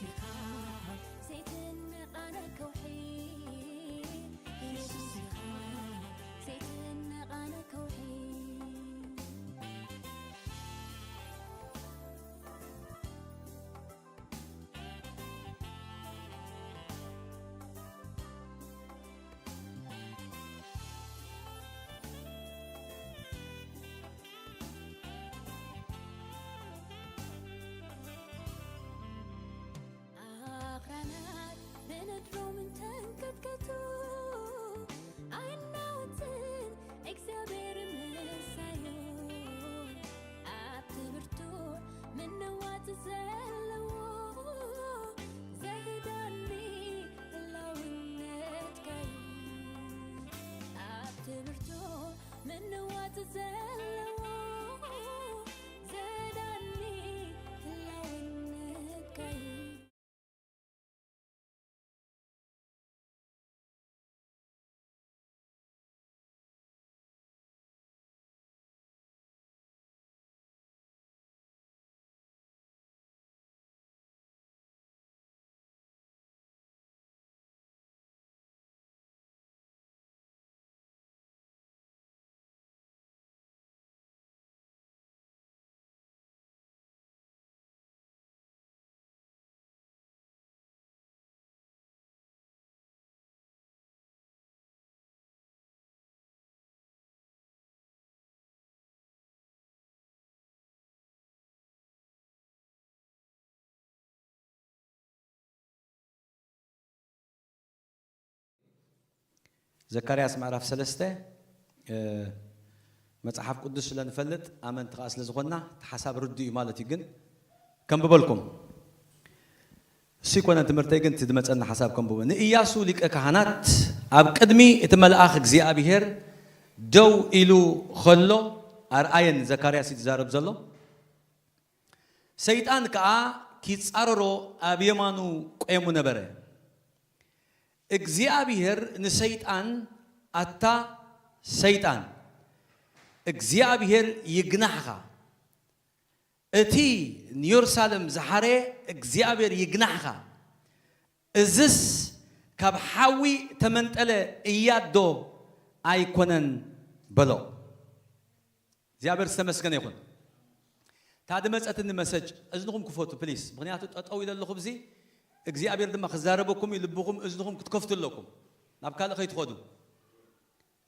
ኢኻ ዘይትነቓነቕ ከውሒ፣ ኢየሱስ ኢኻ ዘይትነቓነቕ ከውሒ። ኣኽራናት ብነድሮም እንተንቀጥቀጡ ኣይናወጽን እግዚኣብሔር ምሳዩ። ኣብቲ ብርቱዕ ምንዋጽ ዘለዎ ዘህዳኒ ህላውነትካዩ። ኣብቲ ብርቱዕ ምንዋጽ ዘለዎ ዘህዳኒ ህላውነትካዩ። ዘካርያስ ምዕራፍ ሰለስተ፣ እ፣ መጽሓፍ ቅዱስ ስለ ንፈልጥ ኣመንቲ ከኣ ስለ ዝኾንና እቲ ሓሳብ ርዱእ እዩ ማለት እዩ። ግን ከንብበልኩም። እሱ ይኮነን ትምህርተይ፣ ግን እቲ ዝመጸና ሓሳብ ከንብቦ። ንእያሱ ሊቀ ካህናት ኣብ ቅድሚ እቲ መልኣኽ እግዚኣብሔር ደው ኢሉ ኸሎ ኣርኣየን። ዘካርያስ እዩ ዝዛረብ ዘሎ። ሰይጣን ከኣ ኪጻረሮ ኣብ የማኑ ቆሙ ነበረ። እግዚኣብሔር ንሰይጣን፣ ኣታ ሰይጣን፣ እግዚኣብሔር ይግናሕኻ፣ እቲ ንየሩሳሌም ዝሓረየ እግዚኣብሔር ይግናሕኻ፣ እዝስ ካብ ሓዊ ተመንጠለ እያት ዶ ኣይኮነን? በሎ። እግዚኣብሔር ዝተመስገነ ይኹን። እታ ዝመጸትኒ መሰጅ፣ እዝንኹም ክፈቱ ፕሊስ። ምኽንያቱ ጠጠው ኢለ ኣለኹ ብዚ፣ እግዚኣብሔር ድማ ክዛረበኩም እዩ። ልብኹም እዝንኹም ክትከፍቱ ኣለኩም፣ ናብ ካልእ ከይትኸዱ።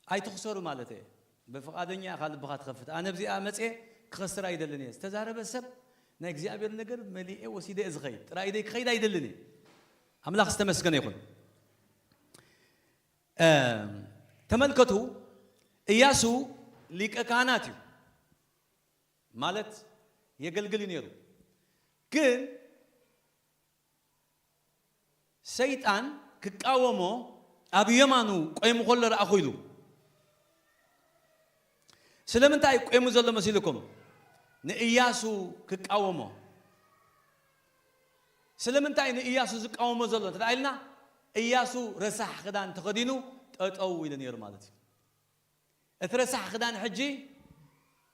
ኣይትኽሰሩ ማለት እየ። ብፍቓደኛ ኢኻ ልብኻ ትኸፍት። ኣነ ኣብዚኣ መጽየ ክኸስር ኣይደልን እየ። ዝተዛረበ ሰብ ናይ እግዚኣብሔር ነገር መሊኤ ወሲደ እየ ዝኸይድ። ጥራይ ኢደይ ክኸይድ ኣይደልን እየ። ኣምላኽ ዝተመስገነ ይኹን። እ፣ ተመልከቱ፣ እያሱ ሊቀ ካህናት እዩ ማለት የገልግል እዩ ነይሩ። ግን ሰይጣን ክቃወሞ ኣብ የማኑ ቆይሙ ከሎ ረኣኹ ኢሉ። ስለምንታይ ቆይሙ ዘሎ መሲልኩም? ንእያሱ ክቃወሞ። ስለምንታይ ንእያሱ ዝቃወሞ ዘሎ እንተ ኢልና፣ እያሱ ረሳሕ ክዳን ተኸዲኑ ጠጠው ኢሉ ነይሩ ማለት እዩ። እቲ ረሳሕ ክዳን ሕጂ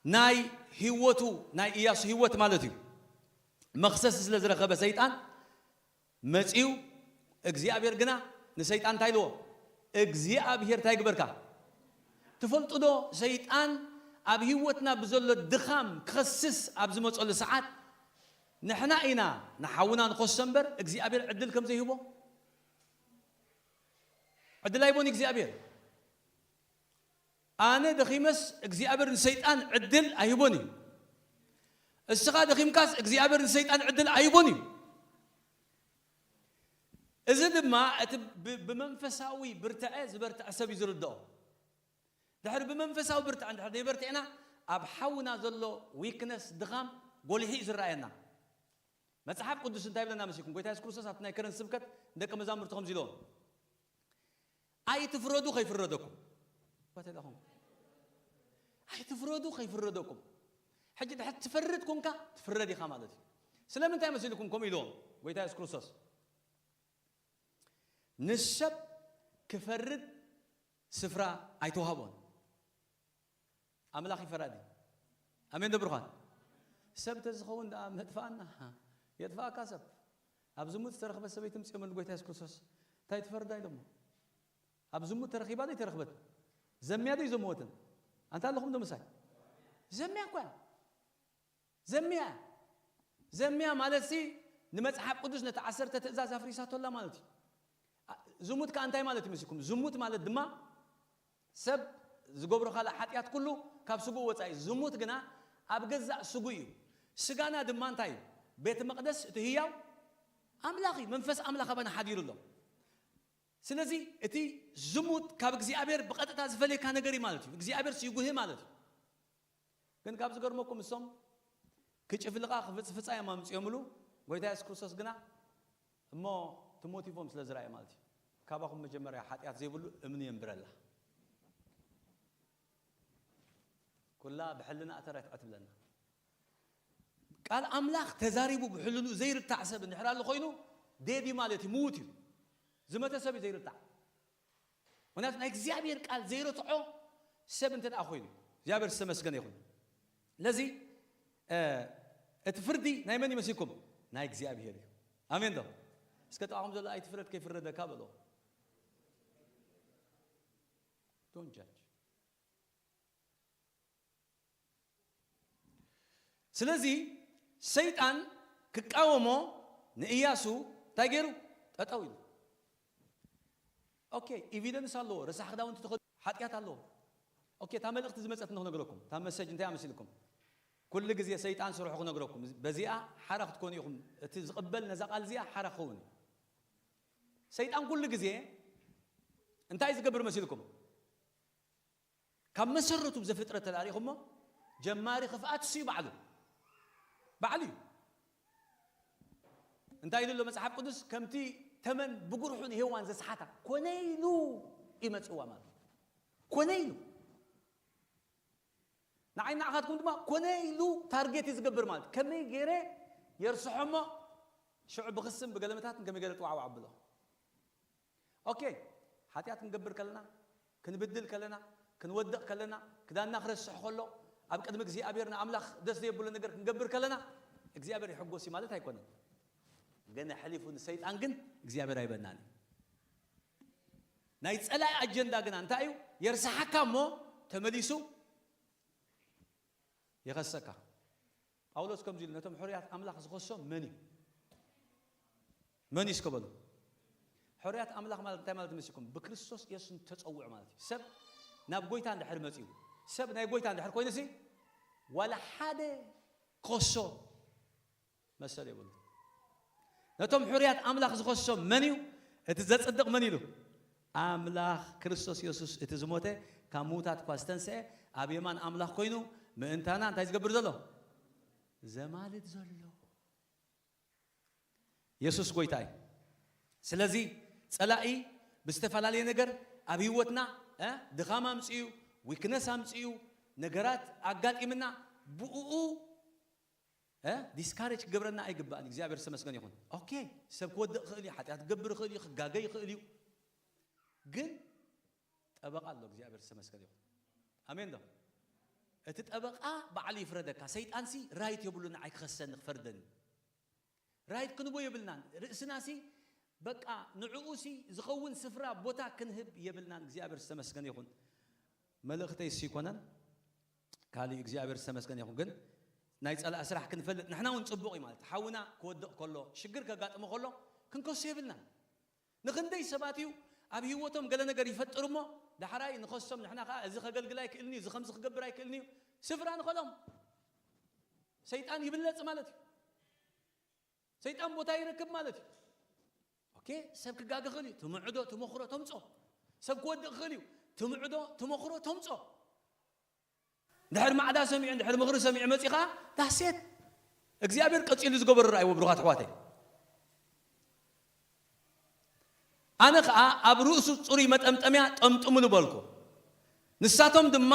ናይ ህይወቱ፣ ናይ እያሱ ህይወት ማለት እዩ። መኽሰስ ስለ ዝረኸበ ሰይጣን መጺኡ፣ እግዚኣብሔር ግና ንሰይጣን እንታይ ኢልዎ? እግዚኣብሔር እንታይ ግበርካ? ትፈልጡ ዶ? ሰይጣን ኣብ ህይወትና ብዘሎ ድኻም ክኸስስ ኣብ ዝመጸሉ ሰዓት፣ ንሕና ኢና ንሓውና ንኸሶ እምበር እግዚኣብሔር ዕድል ከም ዘይህቦ። ዕድል ኣይቦን እግዚኣብሔር። ኣነ ደኺመስ እግዚኣብሔር ንሰይጣን ዕድል ኣይህቦን እዩ። እስኻ ደኺምካስ እግዚኣብሔር ንሰይጣን ዕድል ኣይቦን እዩ። እዚ ድማ እቲ ብ-፣ ብመንፈሳዊ ብርትዐ ዝበርትዐ ሰብ እዩ ዝርድኦ። ድሕሪ ብመንፈሳዊ ብርትዐ እንድሕር ዘይበርቲዕና፣ ኣብ ሓውና ዘሎ ዊክነስ፣ ድኻም፣ ጎሊሑ እዩ ዝረኣየና። መጽሓፍ ቅዱስ እንታይ ይብለና መሲልኩም? ጎይታ የሱስ ክርስቶስ ኣብቲ ናይ ከረን ስብከት ንደቀ መዛሙርቱ ከምዚ ኢልዎም፣ ኣይትፍረዱ ከይፍረደኩም። ባተላኹም። ኣይትፍረዱ ከይፍረደኩም። ሕጂ ድሕር ትፈርድ ኮንካ ትፍረድ ኢኻ ማለት እዩ። ስለምንታይ መሲልኩም ከምኡ ኢልዎም ጎይታ የሱስ ክርስቶስ? ንሰብ ክፈርድ ስፍራ ኣይተዋህቦን። ኣምላኽ እዩ ፈራዲ። ኣሜን ዶ ብሩኻን? ሰብ ተዝኸውን ደኣ መጥፋእና። የጥፋእካ ሰብ። ኣብ ዝሙት ዝተረኽበት ሰበይቲ ምጽኦም ንጎይታ የሱስ ክርስቶስ እንታይ ትፈርዳ ኢሎሞ? ኣብ ዝሙት ተረኺባ ዶ ይተረኽበት? ዘምያ ዶ ይዘመወትን? ኣንታ ኣለኹም ዶ ምሳይ? ዘምያ እኳ እያ። ዘምያ እያ። ዘምያ ማለት ሲ ንመጽሓፍ ቅዱስ ነቲ ዓሰርተ ትእዛዝ ኣፍሪሳቶ ኣላ ማለት እዩ። ዝሙት ከኣ እንታይ ማለት ይመስልኩም? ዝሙት ማለት ድማ ሰብ ዝገብሮ ካልእ ሓጢኣት ኩሉ ካብ ስግኡ ወጻኢ እዩ። ዝሙት ግና ኣብ ገዛእ ስጉ እዩ። ስጋና ድማ እንታይ እዩ? ቤተ መቕደስ እቲ ህያው ኣምላኽ እዩ። መንፈስ ኣምላኽ ኣባና ሓዲሩ ኣሎ። ስለዚ እቲ ዝሙት ካብ እግዚኣብሔር ብቐጥታ ዝፈልየካ ነገር እዩ ማለት እዩ። እግዚኣብሔር ይጉህ ማለት እዩ። ግን ካብ ዝገርመኩም እሶም ክጭፍልቓ ክፍፅፍፃ እዮም ኣምፅኦምሉ። ጎይታ የሱስ ክርስቶስ ግና እሞ ትሞቲፎም ስለ ዝረኣየ ማለት እዩ። ካባኹም መጀመርያ ሓጢኣት ዘይብሉ እምኒ የንብረላ። ኩላ ብሕልና እተረትዐ ትብለና። ቃል ኣምላኽ ተዛሪቡ ብሕልኑ ዘይርታዕ ሰብ እንድሕር ኣሎ ኮይኑ ዴድ እዩ ማለት እዩ፣ ምዉት እዩ። ዝመተ ሰብ እዩ ዘይርታዕ። ምክንያቱ ናይ እግዚኣብሔር ቃል ዘይረትዖ ሰብ እንተ ደኣ ኮይኑ እግዚኣብሔር ዝተመስገነ ይኹን። ስለዚ እቲ ፍርዲ ናይ መን ይመስልኩም? ናይ እግዚኣብሔር እዩ። ኣሜን ዶ? እስከ ጥቓኹም ዘሎ ኣይትፍረድ ከይፍረደካ በሎ። Don't judge። ስለዚ ሰይጣን ክቃወሞ ንእያሱ እንታይ ገይሩ? ጠጠው ኢሉ። ኦኬ፣ ኤቪደንስ ኣለዎ። ረሳሕ ክዳውንቲ ተኸዲኑ ሓጢኣት ኣለዎ። ኦኬ፣ እታ መልእኽቲ ዝመፀት እንሆ ነገረኩም። እታ መሰጅ እንታይ ኣመሲልኩም? ኩሉ ግዜ ሰይጣን ስርሑ ክነግረኩም። በዚኣ ሓራ ክትኮኑ ኢኹም። እቲ ዝቕበል ነዛ ቃል እዚኣ ሓራ ክኸውን እዩ። ሰይጣን ኩሉ ግዜ እንታይ ዝገብር መሲልኩም? ካብ መሰረቱ ብዘፍጥረት ተላሪኹሞ ጀማሪ ክፍኣት እሱ እዩ ባዕሉ። ባዕሉ እዩ። እንታይ ኢሉ ኣሎ መጽሓፍ ቅዱስ? ከምቲ ተመን ብጉርሑ ንሄዋን ዘስሓታ ኮነ ኢሉ ይመጽዋ ማለት እዩ። ኮነ ኢሉ። ንዓይ ንዓኻትኩም ድማ ኮነ ኢሉ ታርጌት እዩ ዝገብር ማለት እዩ። ከመይ ገይረ የርስሖሞ ሽዑ ብኽስም ብገለመታትን ከመይ ገይረ ጥዋዕዋዕ ኣብሎ። ኦኬ፣ ሓጢኣት ክንገብር ከለና፣ ክንብድል ከለና፣ ክንወድቕ ከለና፣ ክዳንና ክረስሕ ከሎ፣ ኣብ ቅድሚ እግዚኣብሔር ንኣምላኽ ደስ ዘየብሎ ነገር ክንገብር ከለና እግዚኣብሔር ይሕጎስ እዩ ማለት ኣይኮነን። ግን ኣሕሊፉ ንሰይጣን ግን እግዚኣብሔር ኣይበናን እዩ። ናይ ጸላኢ ኣጀንዳ ግና እንታይ እዩ? የርሳሓካ እሞ ተመሊሱ ይኸሰካ። ጳውሎስ ከምዚ ኢሉ ነቶም ሕሩያት ኣምላኽ ዝኸሶም መን እዩ? መን እዩ እስከ በሉ። ሕሩያት ኣምላኽ ማለት እንታይ ማለት ይመስልኩም? ብክርስቶስ የሱስ እንተጸውዑ ማለት እዩ። ሰብ ናብ ጎይታ እንድሕር መጺኡ፣ ሰብ ናይ ጎይታ እንድሕር ኮይኑሲ ዋላ ሓደ ክኸሶ መሰል የብሉ። ነቶም ሕሩያት ኣምላኽ ዝኸሶም መን እዩ? እቲ ዘጽድቕ መን ኢሉ? ኣምላኽ ክርስቶስ የሱስ እቲ ዝሞተ ካብ ምዉታት እኳ ዝተንስአ ኣብ የማን ኣምላኽ ኮይኑ ምእንታና እንታይ ዝገብር ዘሎ? ዘማልድ ዘሎ። የሱስ ጎይታ እዩ። ስለዚ ጸላኢ ብዝተፈላለየ ነገር ኣብ ህይወትና እ ድኻም ኣምጽኡ፣ ዊክነስ ኣምጽኡ፣ ነገራት ኣጋጢምና ብእኡ እ ዲስካሬጅ ክገብረና ኣይግባእን። እግዚኣብሔር ዝተመስገን ይኹን። ኦኬ፣ ሰብ ክወድቕ ይኽእል እዩ፣ ሓጢኣት ክገብር ይኽእል እዩ፣ ክጋገ ይኽእል እዩ። ግን ጠበቃ ኣሎ። እግዚኣብሔር ዝተመስገን ይኹን። ኣሜን ዶ? እቲ ጠበቃ ባዕሉ ይፍረደካ። ሰይጣንሲ ራይት የብሉን ንዓይ ክኸሰኒ ክፈርደኒ። ራይት ክንቦ የብልናን። ርእስናሲ በቃ ንዕኡሲ ዝኸውን ስፍራ ቦታ ክንህብ የብልናን። እግዚኣብሔር ዝተመስገነ ይኹን። መልእኽተይ እሱ ይኮነን። ካሊእ እግዚኣብሔር ዝተመስገነ ይኹን። ግን ናይ ጸላኢ ስራሕ ክንፈልጥ ንሕና እውን ጽቡቕ እዩ ማለት። ሓውና ክወድቕ ከሎ፣ ሽግር ከጋጥሞ ከሎ ክንከሶ የብልናን። ንኽንደይ ሰባት እዩ ኣብ ህይወቶም ገለ ነገር ይፈጥር እሞ ዳሕራይ ንኸሶም፣ ንሕና ከኣ እዚ ከገልግል ኣይክእልን እዩ፣ እዚ ከምዚ ክገብር ኣይክእልን እዩ፣ ስፍራ ንኸሎም። ሰይጣን ይብለጽ ማለት እዩ። ሰይጣን ቦታ ይረክብ ማለት እዩ። ኦኬ፣ ሰብ ክጋገ ክእል እዩ። ትምዕዶ፣ ትመኽሮ፣ ተምጾ። ሰብ ክወድቕ ክእል እዩ። ትምዕዶ፣ ትመኽሮ፣ ተምጾ። እንድሕር ማዕዳ ሰሚዑ፣ እንድሕር ምኽሪ ሰሚዑ መጺኻ፣ ዳሴት። እግዚኣብሔር ቀጺሉ ዝገበሮ ረኣይዎ፣ ብሩኻት ኣሕዋተይ። ኣነ ኸኣ ኣብ ርእሱ ጽሩይ መጠምጠምያ ጠምጥምሉ በልኩ። ንሳቶም ድማ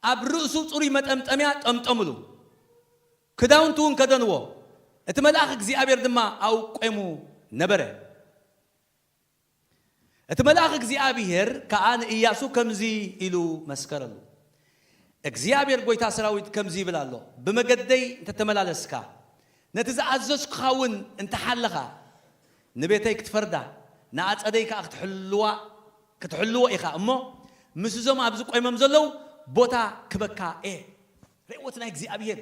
ኣብ ርእሱ ጽሩይ መጠምጠምያ ጠምጠምሉ፣ ክዳውንቱ እውን ከደንዎ። እቲ መልኣኽ እግዚኣብሔር ድማ ኣብኡ ቆሙ ነበረ። እቲ መልኣኽ እግዚኣብሔር ከኣ ንእያሱ ከምዚ ኢሉ መስከረሉ፣ እግዚኣብሔር ጐይታ ሰራዊት ከምዚ ይብል ኣሎ፣ ብመገደይ እንተተመላለስካ፣ ነቲ ዝኣዘዝኩኻ እውን እንተሓለኻ፣ ንቤተይ ክትፈርዳ፣ ንኣጸደይ ከኣ ክትሕልዋ፣ ክትሕልዎ ኢኻ እሞ፣ ምስ እዞም ኣብዚ ቆይሞም ዘለዉ ቦታ ክበካ እየ። ርእይወት ናይ እግዚኣብሔር፣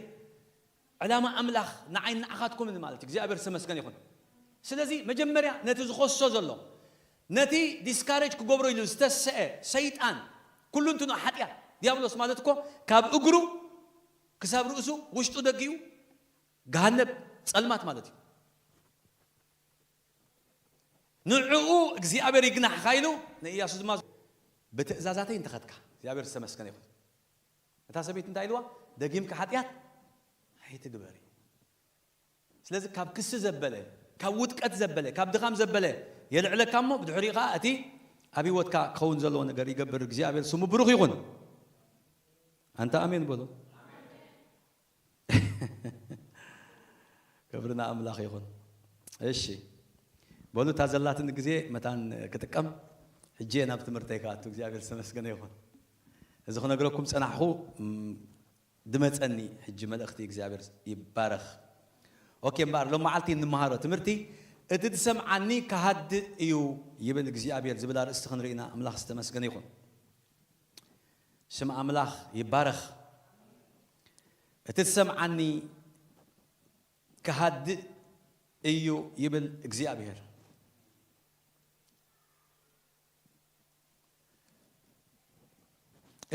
ዕላማ ኣምላኽ ንዓይን ንዓኻትኩምን ማለት እዩ። እግዚኣብሔር ዝተመስገነ ይኹን። ስለዚ መጀመርያ ነቲ ዝኸሶ ዘሎ፣ ነቲ ዲስካሬጅ ክገብሮ ኢሉ ዝተሰአ ሰይጣን፣ ኩሉ እንትኑ ሓጢኣት፣ ዲያብሎስ ማለት እኮ ካብ እግሩ ክሳብ ርእሱ፣ ውሽጡ ደጊኡ፣ ገሃነብ ጸልማት ማለት እዩ። ንዕኡ እግዚኣብሔር ይግናሕኻ ኢሉ ንኢያሱ ድማ፣ ብትእዛዛተይ እንተኸድካ፣ እግዚኣብሔር ዝተመስገነ ይኹን። እታ ሰበይቲ እንታይ ኢልዋ? ደጊምካ ሓጢኣት ኣይትግበሪ። ስለዚ ካብ ክሲ ዘበለ፣ ካብ ውድቀት ዘበለ፣ ካብ ድኻም ዘበለ የልዕለካ እሞ፣ ብድሕሪኡ ኸዓ እቲ ኣብ ህይወትካ ክኸውን ዘለዎ ነገር ይገብር። እግዚኣብሔር ስሙ ብሩኽ ይኹን። ኣንታ ኣሜን በሉ። ክብሪ ንኣምላኽ ይኹን። እሺ፣ በሉ፣ እታ ዘላትኒ ግዜ መታን ክጥቀም፣ ሕጂ እየ ናብ ትምህርተይ ክኣቱ። እግዚኣብሔር ዝተመስገነ ይኹን። እዚ ክነግረኩም ጸናሕኹ፣ ም፣ ድመጸኒ ሕጂ መልእኽቲ። እግዚኣብሔር ይባረኽ። ኦኬ፣ እምበኣር ሎም መዓልቲ እንመሃሮ ትምህርቲ፣ "እቲ ዝሰምዓኒ ክሃድእ እዩ" ይብል እግዚኣብሔር ዝብል ኣርእስቲ ክንርኢ ኢና። ኣምላኽ ዝተመስገነ ይኹን። ስም ኣምላኽ ይባረኽ። "እቲ ዝሰምዓኒ ክሃድእ እዩ" ይብል እግዚኣብሔር።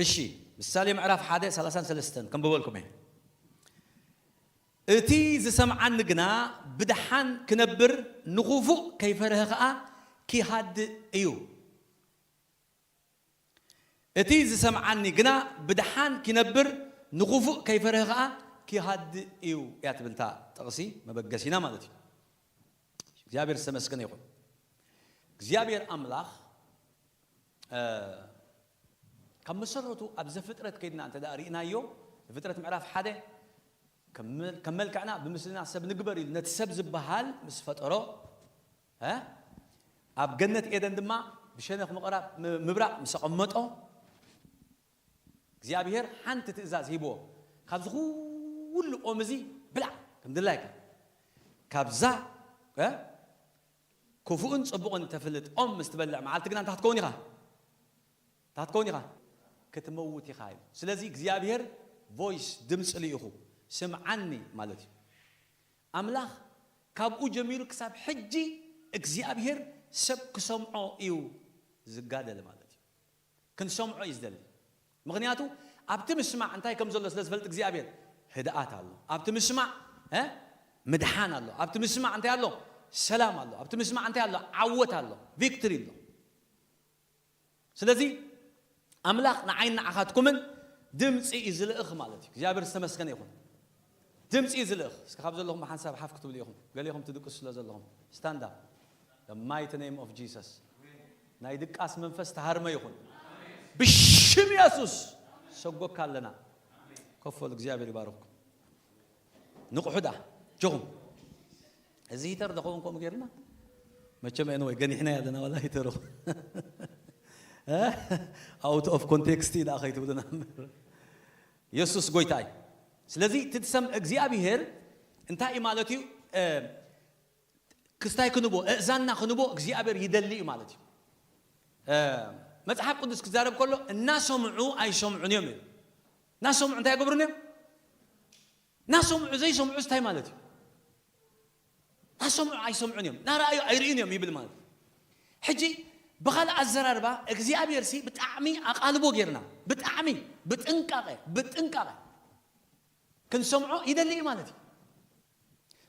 እሺ፣ ምሳሌ ምዕራፍ ሓደ ሰላሳን ሰለስተን ከንብበልኩም እየ። "እቲ ዝሰምዓኒ ግና ብደሓን ክነብር፣ ንኽፉእ ከይፈርሀ ኸኣ ኪሃድእ እዩ።" "እቲ ዝሰምዓኒ ግና ብደሓን ኪነብር፣ ንኽፉእ ከይፈርሀ ኸኣ ኪሃድእ እዩ" እያ ትብል እታ ጥቕሲ፣ መበገሲና ማለት እዩ። እግዚኣብሔር ዝተመስገነ ይኹን። እግዚኣብሔር ኣምላኽ፣ እ፣ ካብ መሰረቱ ኣብ ዘፍጥረት ከይድና እንተ ደኣ ርኢናዮ፣ ዘፍጥረት ምዕራፍ ሓደ፣ ከም፣ ከም መልክዕና ብምስልና ሰብ ንግበር ኢሉ ነቲ ሰብ ዝበሃል ምስ ፈጠሮ፣ እ፣ ኣብ ገነት ኤደን ድማ ብሸነኽ ምቕራብ፣ ም-፣ ምብራቕ ምስ ኣቐመጦ፣ እግዚኣብሔር ሓንቲ ትእዛዝ ሂብዎ፣ "ካብዚ ኩሉ ኦም እዚ ብላዕ ከም ድላይካ፣ ካብዛ፣ እ፣ ክፉእን ጽቡቕን ተፍልጥ ኦም ምስ ትበልዕ መዓልቲ ግና እንታይ ክትከውን ኢኻ? እንታይ ክትከውን ኢኻ? ክትመውት ኢኻ" ኢሉ። ስለዚ እግዚኣብሔር ቮይስ፣ ድምፂ ልኢኹ፣ "ስምዓኒ" ማለት እዩ። ኣምላኽ ካብኡ ጀሚሩ ክሳብ ሕጂ እግዚኣብሔር ሰብ ክሰምዖ እዩ ዝጋደል ማለት እዩ። ክንሰምዖ እዩ ዝደሊ። ምኽንያቱ ኣብቲ ምስማዕ እንታይ ከም ዘሎ ስለ ዝፈልጥ እግዚኣብሔር፣ ህድኣት ኣሎ ኣብቲ ምስማዕ፣ እ፣ ምድሓን ኣሎ ኣብቲ ምስማዕ፣ እንታይ ኣሎ? ሰላም ኣሎ ኣብቲ ምስማዕ፣ እንታይ ኣሎ? ዓወት ኣሎ፣ ቪክትሪ ኣሎ። ስለዚ ኣምላኽ ንዓይን ንዓኻትኩምን ድምፂ እዩ ዝልእኽ ማለት እዩ። እግዚኣብሔር ዝተመስገነ ይኹን። ድምፂ እዩ ዝልእኽ። እስኪ ካብ ዘለኹም ብሓንሳብ ሓፍ ክትብሉ ኢኹም። ገሊኹም ትድቅሱ ስለ ዘለኹም። Stand up. The mighty name of Jesus. ናይ ድቃስ መንፈስ ተሃርመ ይኹን። ብሽም የሱስ ሰጎካ ኣለና። ኮፍ በሉ፣ እግዚኣብሔር ይባርኽኩም። ንቕሑ ደኣ፣ ጆኹም። እዚ ሂተር ዶ ኸውን ከምኡ ጌርና? መቸም፣ ኤንወይ፣ ገኒሕና ኣለና፣ ዋላ ሂተር ኹን። Out of context ደኣ ከይትብሉና እምበር። የሱስ ጎይታ እዩ። ስለዚ እቲ ትሰም-፣ እግዚኣብሔር እንታይ እዩ ማለት እዩ? እ፣ ክስታይ ክንቦ፣ እእዛንና ክንቦ እግዚኣብሔር ይደሊ እዩ ማለት እዩ። እ፣ መጽሓፍ ቅዱስ ክዛረብ ከሎ እናሰምዑ ኣይሰምዑን እዮም ይብል። እናሰምዑ እንታይ ኣይገብሩን እዮም? እናሰምዑ ዘይሰምዑ እንታይ ማለት እዩ? እናሰምዑ ኣይሰምዑን እዮም፣ እናረኣዩ ኣይርእዩን እዮም ይብል ማለት እዩ። ሕጂ ብኻልእ ኣዘራርባ እግዚኣብሔር ሲ ብጣዕሚ ኣቓልቦ ጌርና፣ ብጣዕሚ ብጥንቃቐ፣ ብጥንቃቐ ክንሰምዖ ይደሊ እዩ ማለት እዩ።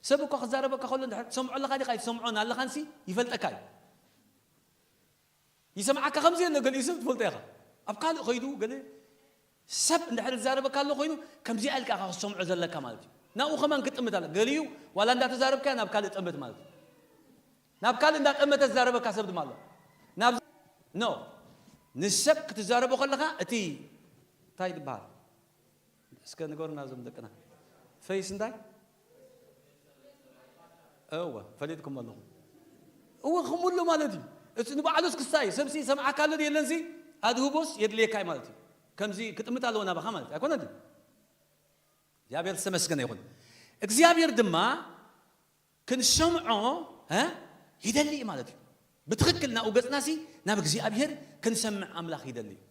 ሰብ እኮ ክዛረበካ ከሎ እንድሕር ትሰምዖ ኣለኻ ዲኻ ኣይትሰምዖን ኣለኻንሲ ይፈልጠካ እዩ። ይሰምዓካ ከምዚ የለ ገሊኡ ሰብ ትፈልጦ ኢኻ። ኣብ ካልእ ኸይዱ ገለ ሰብ እንድሕር ዝዛረበካ ኣሎ ኮይኑ ከምዚኣ ኢልካ ኢኻ ክትሰምዖ ዘለካ ማለት እዩ። ናብኡ ከማን ክጥምት ኣለ። ገሊኡ ዋላ እንዳተዛረብካዮ ናብ ካልእ ጠምት ማለት እዩ። ናብ ካልእ እንዳጠመተ ዝዛረበካ ሰብ ድማ ኣሎ። ናብ፣ ኖ፣ ንሰብ ክትዛረቦ ከለኻ እቲ እንታይ ትበሃል? እስከ ንገሩና እዞም ደቅና። ፈይስ እንታይ? እወ፣ ፈሊጥኩም ኣለኹም። እወ፣ ክምሉ ማለት እዩ። እቲ ንባዕሉስ ክስታይ እዩ። ሰብሲ ይሰምዓካ ኣሎ ድዩ የለንሲ? ኣድህቦስ የድልየካ እዩ ማለት እዩ። ከምዚ ክጥምት ኣለዎ ናባኻ ማለት እዩ። ኣይኮነን ድዩ? እግዚኣብሔር ዝተመስገነ ይኹን። እግዚኣብሔር ድማ ክንሰምዖ እ ይደሊ እዩ ማለት እዩ። ብትኽክል ናብኡ ገጽናሲ ናብ እግዚኣብሔር ክንሰምዕ ኣምላኽ ይደሊ እዩ።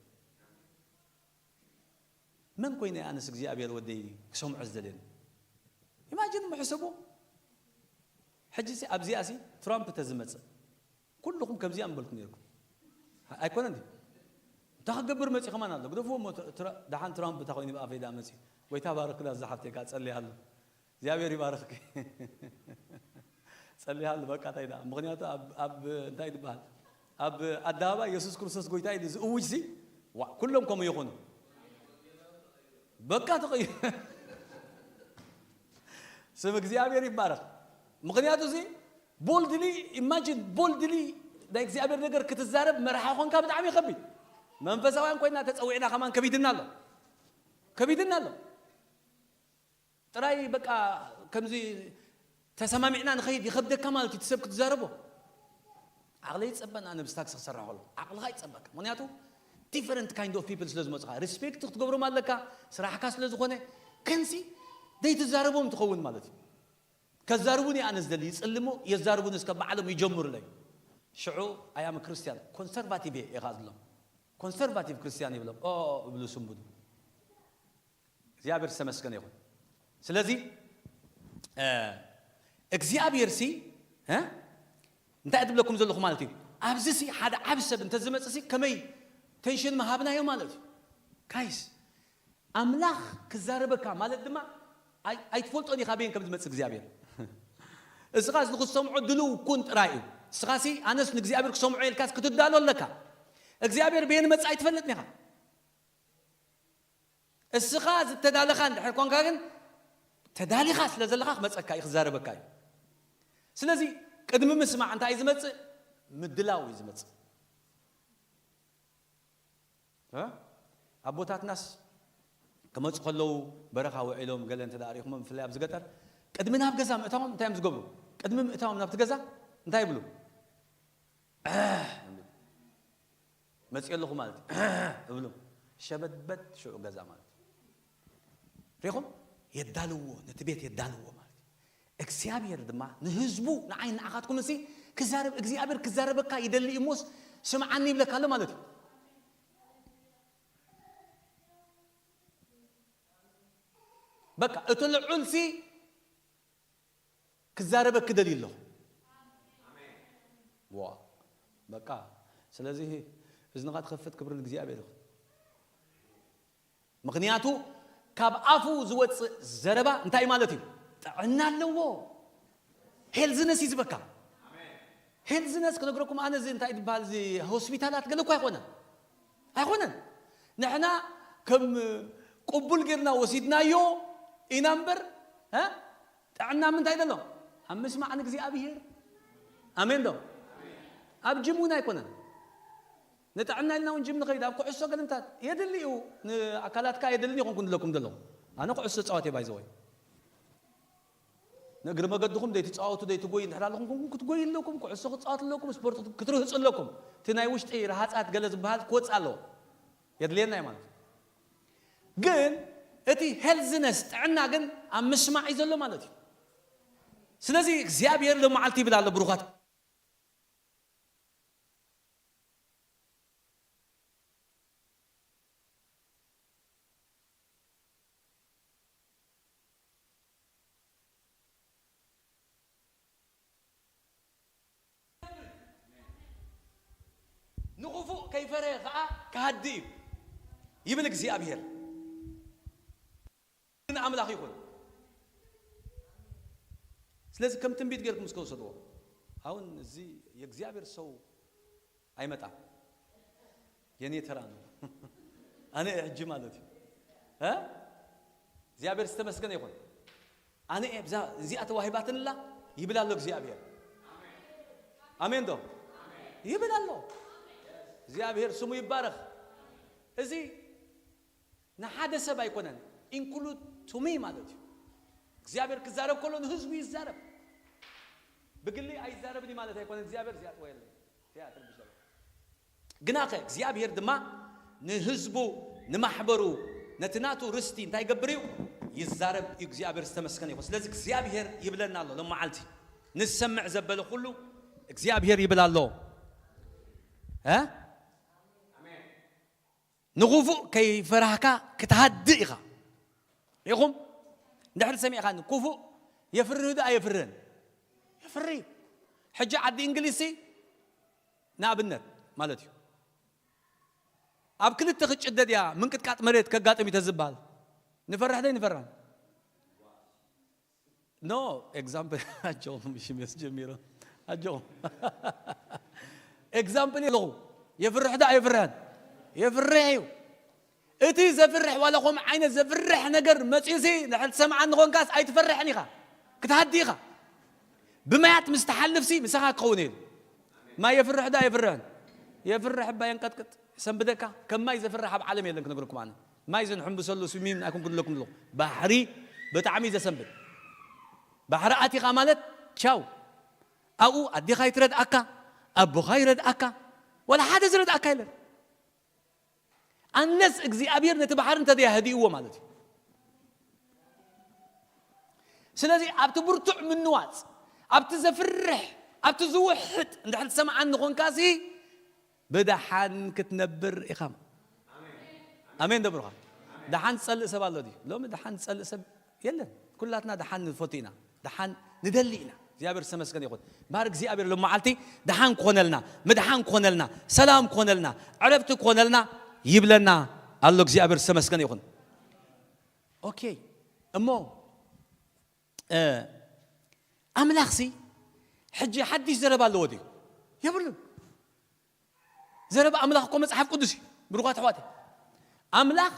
መን ኮይነ ኣነስ እግዚኣብሔር ወደይ ክሰምዖ ዝደልየኒ? ኢማጂን ምሕሰቦ። ሕጂ ሲ ኣብዚኣ ሲ ትራምፕ ተዝመጽእ ኩልኹም ከምዚኣ ምበልኩም ነርኩም። ኣይኮነን ድዩ? እንታይ ክገብር መጺ ከማን ኣሎ። ግደፍዎ እሞ ትራ-፣ ደሓን ትራምፕ እንታይ ኮይኑ ብኣፈይ ደኣ መጺ። ጎይታ ባርክላ እዛ ሓፍተይ ከኣ ጸልያሉ። እግዚኣብሔር ይባርኽኪ። ጸልያሉ በቃ እንታይ ደኣ። ምኽንያቱ ኣብ፣ ኣብ እንታይ ትበሃል? ኣብ ኣደባባይ የሱስ ክርስቶስ ጎይታ ኢሉ ዝእውጅ ሲ፣ ዋ፣ ኩሎም ከምኡ ይኾኑ። በቃ ተቐዩ። ስም እግዚኣብሔር ይባረኽ። ምኽንያቱ እዚ ቦልድሊ፣ ኢማጂን ቦልድሊ ናይ እግዚኣብሔር ነገር ክትዛረብ መርሓ ኾንካ ብጣዕሚ ይኸብድ። መንፈሳውያን ኮይና ተጸዊዕና ከማን ከቢድና ኣሎ። ከቢድና ኣሎ። ጥራይ በቃ ከምዚ ተሰማሚዕና ንኸይድ ይኸብደካ ማለት እዩ፣ እቲ ሰብ ክትዛረቦ። ዓቕለይ ይጸበን ኣነ ብስታክስ ክሰርሕ ከሎ። ዓቕልኻ ይጸበካ። ምኽንያቱ different kind of people ስለ ዝመጹኻ። ሪስፔክት ክትገብሮም ኣለካ፣ ስራሕካ ስለ ዝኾነ። ከንሲ ዘይትዛረቦም ትኸውን ማለት እዩ። ከዛርቡኒ ኣነ ዝደሊ ይጽልሞ፣ የዛርቡኒ እስከ ባዕሎም ይጀምሩለይ። ሽዑ ኣያም ክርስቲያን ኮንሰርቫቲቭ እየ ኢኻ ዝብሎም። ኮንሰርቫቲቭ ክርስቲያን ይብሎም። ኦ እብሉ ስንቡድ። እግዚኣብሔር ዝተመስገነ ይኹን። ስለዚ፣ እ፣ እግዚኣብሔር ሲ፣ እ፣ እንታይ እትብለኩም ዘለኹ ማለት እዩ? ኣብዚ ሲ ሓደ ዓቢ ሰብ እንተዝመጽእ ሲ ከመይ ቴንሽን ምሃብናዮ ማለት እዩ? ጋይስ፣ ኣምላኽ ክዛረበካ ማለት ድማ ኣይ-፣ ኣይትፈልጦን ኢኻ በየን ከም ዝመጽእ እግዚኣብሔር። እስኻስ ንኽትሰምዖ ድሉው ኩን ጥራይ እዩ። እስኻሲ ኣነስ ንእግዚኣብሔር ክሰምዖ ኢልካስ ክትዳሎ ኣለካ። እግዚኣብሔር በየን መጽእ ኣይትፈልጥን ኢኻ። እስኻ ዝተዳለኻ እንድሕር ኮንካ ግን፣ ተዳሊኻ ስለ ዘለኻ ክመጸካ እዩ፣ ክዛረበካ እዩ። ስለዚ ቅድሚ ምስማዕ እንታይ እዩ ዝመጽእ? ምድላው እዩ ዝመጽእ። እ? ኣቦታትናስ ክመጹ ከለዉ በረኻ ውዒሎም ገለ እንተ ደኣ ርኢኹሞም፣ ብፍላይ ኣብዚ ገጠር፣ ቅድሚ ናብ ገዛ ምእታዎም እንታይ እዮም ዝገብሩ? ቅድሚ ምእታዎም ናብቲ ገዛ እንታይ ይብሉ? መጽእ ኣለኹ ማለት እዩ። እብሉ ሸበድበድ ሽዑ ገዛ ማለት እዩ። ሪኹም? የዳልዎ፣ ነቲ ቤት የዳልዎ ማለት እዩ። እግዚኣብሔር ድማ ንህዝቡ፣ ንዓይ ንዓኻትኩም እሲ ክዛረብ፣ እግዚኣብሔር ክዛረበካ ይደሊ እሞስ ስምዓኒ ይብለካ ኣሎ ማለት እዩ። በቃ እቲ ልዑል ሲ ክዛረበኪ ደልዩ ኣለኹ። ዋ፣ በቃ፣ ስለዚ እዝንኻ ትኸፍት፣ ክብሪ ንእግዚኣብሔር ይኹን። ምኽንያቱ ካብ ኣፉ ዝወጽእ ዘረባ እንታይ ማለት እዩ? ጥዕና ኣለዎ። ሄልዝነስ እዩ ዝበካ። ሄልዝነስ ክነግረኩም ኣነ፣ እዚ እንታይ ዝበሃል፣ እዚ ሆስፒታላት ገለ እኮ ኣይኮነን። ኣይኮነን። ንሕና ከም ቅቡል ጌርና ወሲድናዮ ኢና እምበር፣ እ? ጥዕና ምንታይ ዘሎ? ኣብ ምስማዕ ንእግዚኣብሔር። ኣሜን ዶ? ኣብ ጅም እውን ኣይኮነን። ንጥዕና ኢልና እውን ጅም ንኸይድ፣ ኣብ ኩዕሶ ገለምታት የድሊ እዩ። ንኣካላትካ የድልን ይኾንኩ ንለኩም ዘለኹ። ኣነ ኩዕሶ ጸዋት እየ፣ ባይዘወይ። ንእግሪ መገድኹም ዘይትጻወቱ፣ ዘይትጎዩ እንድሕር ኣለኹም፣ ክትጎዩ ኣለኩም፣ ኩዕሶ ክትጻወቱ ኣለኩም፣ ስፖርት ክትርህጹ ኣለኩም። እቲ ናይ ውሽጢ ረሃጻት ገለ ዝበሃል ክወጽእ ኣለዎ። የድልየና እዩ ማለት እዩ። ግን እቲ ሄልዝነስ፣ ጥዕና፣ ግን ኣብ ምስማዕ እዩ ዘሎ ማለት እዩ። ስለዚ እግዚኣብሔር ሎመዓልቲ ይብል ኣሎ፣ ብሩኻት። ንኽፉእ ከይፈረየ ኸዓ ክሃዲ እዩ ይብል እግዚኣብሔር። ግን ኣምላኽ ይኹን። ስለዚ ከም ትንቢት ጌርኩም እስከ ውሰድዎ። አሁን እዚህ የእግዚአብሔር ሰው አይመጣም። የኔ ተራ ነው። ኣነ እየ ሕጂ ማለት እዩ። እ? እግዚኣብሔር ዝተመስገነ ይኹን። ኣነ እየ ብዛ-፣ እዚኣ ተዋሂባትንላ ይብል ኣሎ እግዚኣብሔር። ኣሜን ዶ? ይብል ኣሎ። እግዚኣብሔር ስሙ ይባረኽ። እዚ ንሓደ ሰብ ኣይኮነን፣ ኢንክሉድ ቱ ሚ ማለት እዩ። እግዚኣብሔር ክዛረብ ከሎ ንህዝቡ ይዛረብ። ብግሊ ኣይዛረብን እዩ ማለት ኣይኮነን። እግዚኣብሔር እዚኣ ጥወ የለን። እዚኣ ትርብሽ ዘላ። ግናኸ እግዚኣብሔር ድማ ንህዝቡ፣ ንማሕበሩ፣ ነቲ ናቱ ርስቲ እንታይ ይገብር እዩ? ይዛረብ እዩ። እግዚኣብሔር ዝተመስገነ ይኹን። ስለዚ እግዚኣብሔር ይብለና ኣሎ ሎመዓልቲ። ንሰምዕ ዘበለ ኩሉ እግዚኣብሔር ይብል ኣሎ። እ? ንኽፉእ ከይፈራህካ ክትሃድእ ኢኻ። ኢኹም? እንድሕር ሰሚዕካ ክፉእ የፍርህ ዶ ኣየፍርህን? የፍርህ እዩ። ሕጂ ዓዲ እንግሊዝሲ ንኣብነት ማለት እዩ። ኣብ ክልተ ክትጭደድ እያ፣ ምንቅጥቃጥ መሬት ከጋጥም እዩ ተዝበሃል። ንፈርሕ ዶ ኣይንፈርሕን? ኖ፣ ኤግዛምፕል ኣጆኹም፣ ሽሜስ ጀሚሮም። ኣጆኹም። ኤግዛምፕል ኣለኹ። የፍርሕ ዶ ኣየፍርሕን? የፍርሕ እዩ። እቲ ዘፍርሕ ዋላ ከምኡ ዓይነት ዘፍርሕ ነገር መጺኡሲ ንሕል ትሰምዓኒ ኾንካስ ኣይትፈርሕን ኢኻ። ክትሃዲ ኢኻ። ብማያት ምስ ትሓልፍሲ ምሳኻ ክኸውን እዩ። ማይ የፍርሕ ዶ ኣየፍርሕን? የፍርሕ እባ የንቀጥቅጥ። ሰንብደካ። ከም ማይ ዘፍርሕ ኣብ ዓለም የለን ክነግረኩም ኣነ። ማይ ዘንሕምብሰሉ ስዊሚንግ ኣይኮንኩ ንለኩም ኣለኹ። ባሕሪ ብጣዕሚ ዘሰንብድ። ባሕሪ ኣቲኻ ማለት ቻው። ኣብኡ ኣዴኻ ይትረድኣካ፣ ኣቦኻ ይረድኣካ፣ ዋላ ሓደ ዝረድኣካ የለን። ኣንለስ እግዚኣብሔር ነቲ ባሕሪ እንተደያህድእዎ ማለት እዩ። ስለዚ ኣብቲ ብርቱዕ ምንዋጽ፣ ኣብቲ ዘፍርሕ፣ ኣብቲ ዝውሕጥ እንድሕር ትሰምዓኒ ኾንካሲ ብደሓን ክትነብር ኢኻ። ኣሜን ደብሩኻ። ደሓን ዝጸልእ ሰብ ኣሎ ድዩ? ሎሚ ደሓን ዝጸልእ ሰብ የለን። ኩላትና ደሓን ንፈቱ ኢና። ደሓን ንደሊ ኢና። እግዚኣብሔር ዝተመስገነ ይኹን። እምበኣር እግዚኣብሔር ሎም መዓልቲ ደሓን ክኾነልና፣ ምድሓን ክኾነልና፣ ሰላም ክኾነልና፣ ዕረፍቲ ክኾነልና ይብለና ኣሎ። እግዚኣብሔር ዝተመስገነ ይኹን። ኦኬ፣ እሞ፣ እ፣ ኣምላኽሲ ሕጂ ሓድሽ ዘረባ ኣለዎ ድዩ? የብሉን። ዘረባ ኣምላኽ እኮ መጽሓፍ ቅዱስ እዩ። ብሩኻት ኣሕዋተይ፣ ኣምላኽ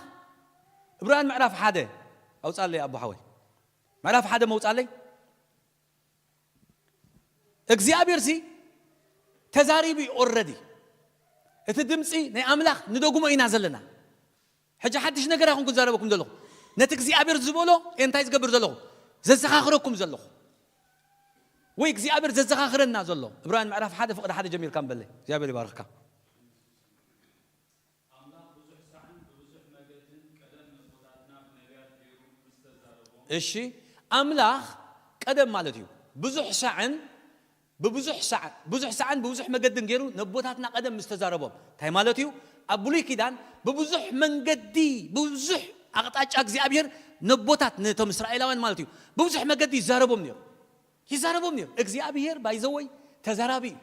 ዕብራውያን ምዕራፍ ሓደ ኣውጻለይ፣ ኣቦ ሓወይ፣ ምዕራፍ ሓደ መውጻለይ። እግዚኣብሔርሲ ተዛሪቡ እዩ ኦልረዲ። እቲ ድምፂ ናይ ኣምላኽ ንደግሞ ኢና ዘለና። ሕጂ ሓድሽ ነገር ኣይኮንኩን ዘረበኩም ዘለኹ። ነቲ እግዚኣብሔር ዝበሎ እንታይ ዝገብር ዘለኹ? ዘዘኻኽረኩም ዘለኹ። ወይ እግዚኣብሔር ዘዘኻኽረና ዘሎ። ዕብራውያን ምዕራፍ ሓደ ፍቕዲ ሓደ ጀሚርካ ንበለይ። እግዚኣብሔር ይባርኽካ። ኣምላኽ ብዙሕ ሳዕን ብብዙሕ መገድን ቀደም ነቦታትና ብነቢያት ገይሩ ምስ ተዛረቦም። እሺ፣ ኣምላኽ ቀደም ማለት እዩ። ብዙሕ ሳዕን ብብዙሕ ሳዕን፣ ብዙሕ ሳዕን ብብዙሕ መገድን ገይሩ ነቦታትና ቀደም ምስ ተዛረቦም። እንታይ ማለት እዩ? ኣብ ብሉይ ኪዳን ብብዙሕ መንገዲ፣ ብብዙሕ ኣቕጣጫ እግዚኣብሔር ነቦታት ነቶም እስራኤላውያን ማለት እዩ። ብብዙሕ መገዲ ይዛረቦም ነይሩ። ይዛረቦም ነይሩ። እግዚኣብሔር ባይዘወይ ተዛራቢ እዩ።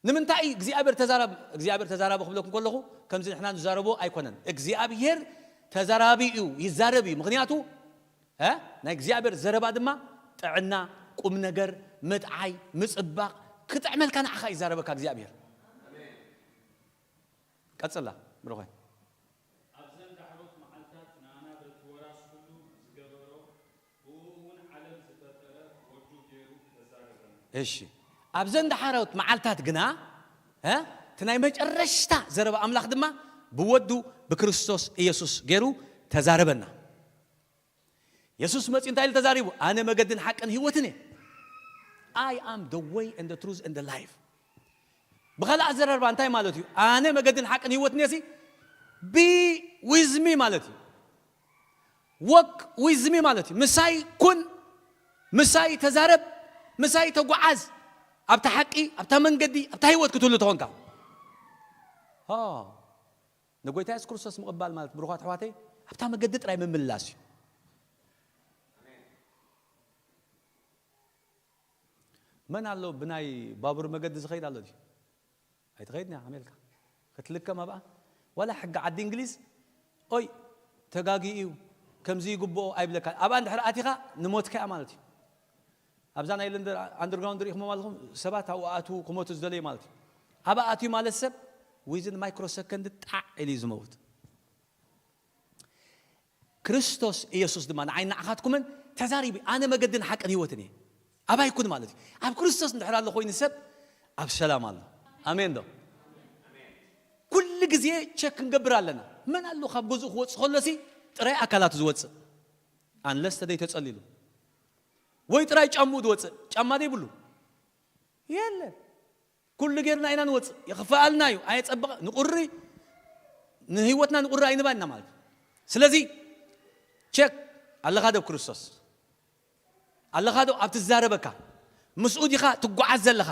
ንምንታይ እግዚኣብሔር ተዛራቢ፣ እግዚኣብሔር ተዛራቢ ክብለኩም ከለኹ ከምዚ ንሕና ንዛረቦ ኣይኮነን። እግዚኣብሔር ተዛራቢ እዩ፣ ይዛረብ እዩ። ምኽንያቱ፣ እ፣ ናይ እግዚኣብሔር ዘረባ ድማ ጥዕና፣ ቁም ነገር፣ ምጥዓይ፣ ምጽባቕ፣ ክጥዕመልካ ንዓኻ ይዛረበካ እግዚኣብሔር። ቀጽላ፣ ብሩኸይ። ኣብዘን ዳሕሮት መዓልታት ንኣና በቲ ወራስ ኩሉ ዝገበሮ፣ ብእኡ እውን ዓለም ዝፈጠረ ወዱ ገይሩ ተዛረበና። እሺ፣ ኣብዘን ዳሕሮት መዓልታት ግና፣ እ፣ እቲ ናይ መጨረሽታ ዘረባ ኣምላኽ ድማ ብወዱ ብክርስቶስ ኢየሱስ ገይሩ ተዛረበና። የሱስ መጺኡ እንታይ ኢሉ ተዛሪቡ? ኣነ መገድን ሓቅን ህይወትን እየ። I am the way and the truth and the life። ብኻልእ ኣዘራርባ እንታይ ማለት እዩ? ኣነ መገድን ሓቅን ህይወትን እየ ሲ፣ be with me ማለት እዩ። Walk with me ማለት እዩ። ምሳይ ኩን፣ ምሳይ ተዛረብ፣ ምሳይ ተጓዓዝ። ኣብታ ሓቂ፣ ኣብታ መንገዲ፣ ኣብታ ህይወት ክትህሉ ተኾንካ። ኦ፣ ንጎይታ የሱስ ክርስቶስ ምቕባል ማለት ብሩኻት ኣሕዋተይ ኣብታ መገዲ ጥራይ ምምላስ እዩ። መን ኣሎ ብናይ ባቡር መገዲ ዝኸይድ ኣሎ ድዩ? ኣይትኸይድን እያ ኣሜሪካ። ክትልከም ኣብኣ ዋላ ሕጊ ዓዲ እንግሊዝ ኦይ ተጋጊኡ እዩ ከምዚ ይግብኦ ኣይብለካ። ኣብኣ እንድሕር ኣቲኻ ንሞትካ እያ ማለት እዩ። ኣብዛ ናይ ለንደን ኣንደርግራውንድ ርኢኹሞ ኣለኹም ሰባት ኣብኡ ኣትዉ ክሞቱ ዝደለዩ ማለት እዩ። ኣብኣ ኣትዩ ማለት ሰብ ዊዝን ማይክሮ ሰከንድ ጣዕ ኢሉ እዩ ዝመውት። ክርስቶስ ኢየሱስ ድማ ንዓይ ንዓኻትኩምን ተዛሪቡ ኣነ መገድን ሓቅን ህይወትን እየ። ኣባይ ኩን ማለት እዩ። ኣብ ክርስቶስ እንድሕር ኣሎ ኮይኑ ሰብ ኣብ ሰላም ኣሎ። ኣሜን ዶ? ኩሉ ግዜ ቸክ ክንገብር ኣለና። መን ኣሎ ካብ ገዝኡ ክወፅእ ከሎሲ ጥራይ ኣካላቱ ዝወፅእ? ኣንለስ ተደይ ተፀሊሉ ወይ ጥራይ ጫምኡ ዝወፅእ ጫማ ዘይብሉ የለን። ኩሉ ጌርና ኢና ንወፅእ። የኽፍኣልና እዩ። ኣየፀበቐ ንቁሪ ንህይወትና ንቁሪ ኣይንባና ማለት እዩ። ስለዚ ቸክ ኣለኻ ዶ ክርስቶስ ኣለኻ ዶ ኣብቲ ዝዛረበካ ምስኡ ዲኻ ትጓዓዝ ዘለኻ?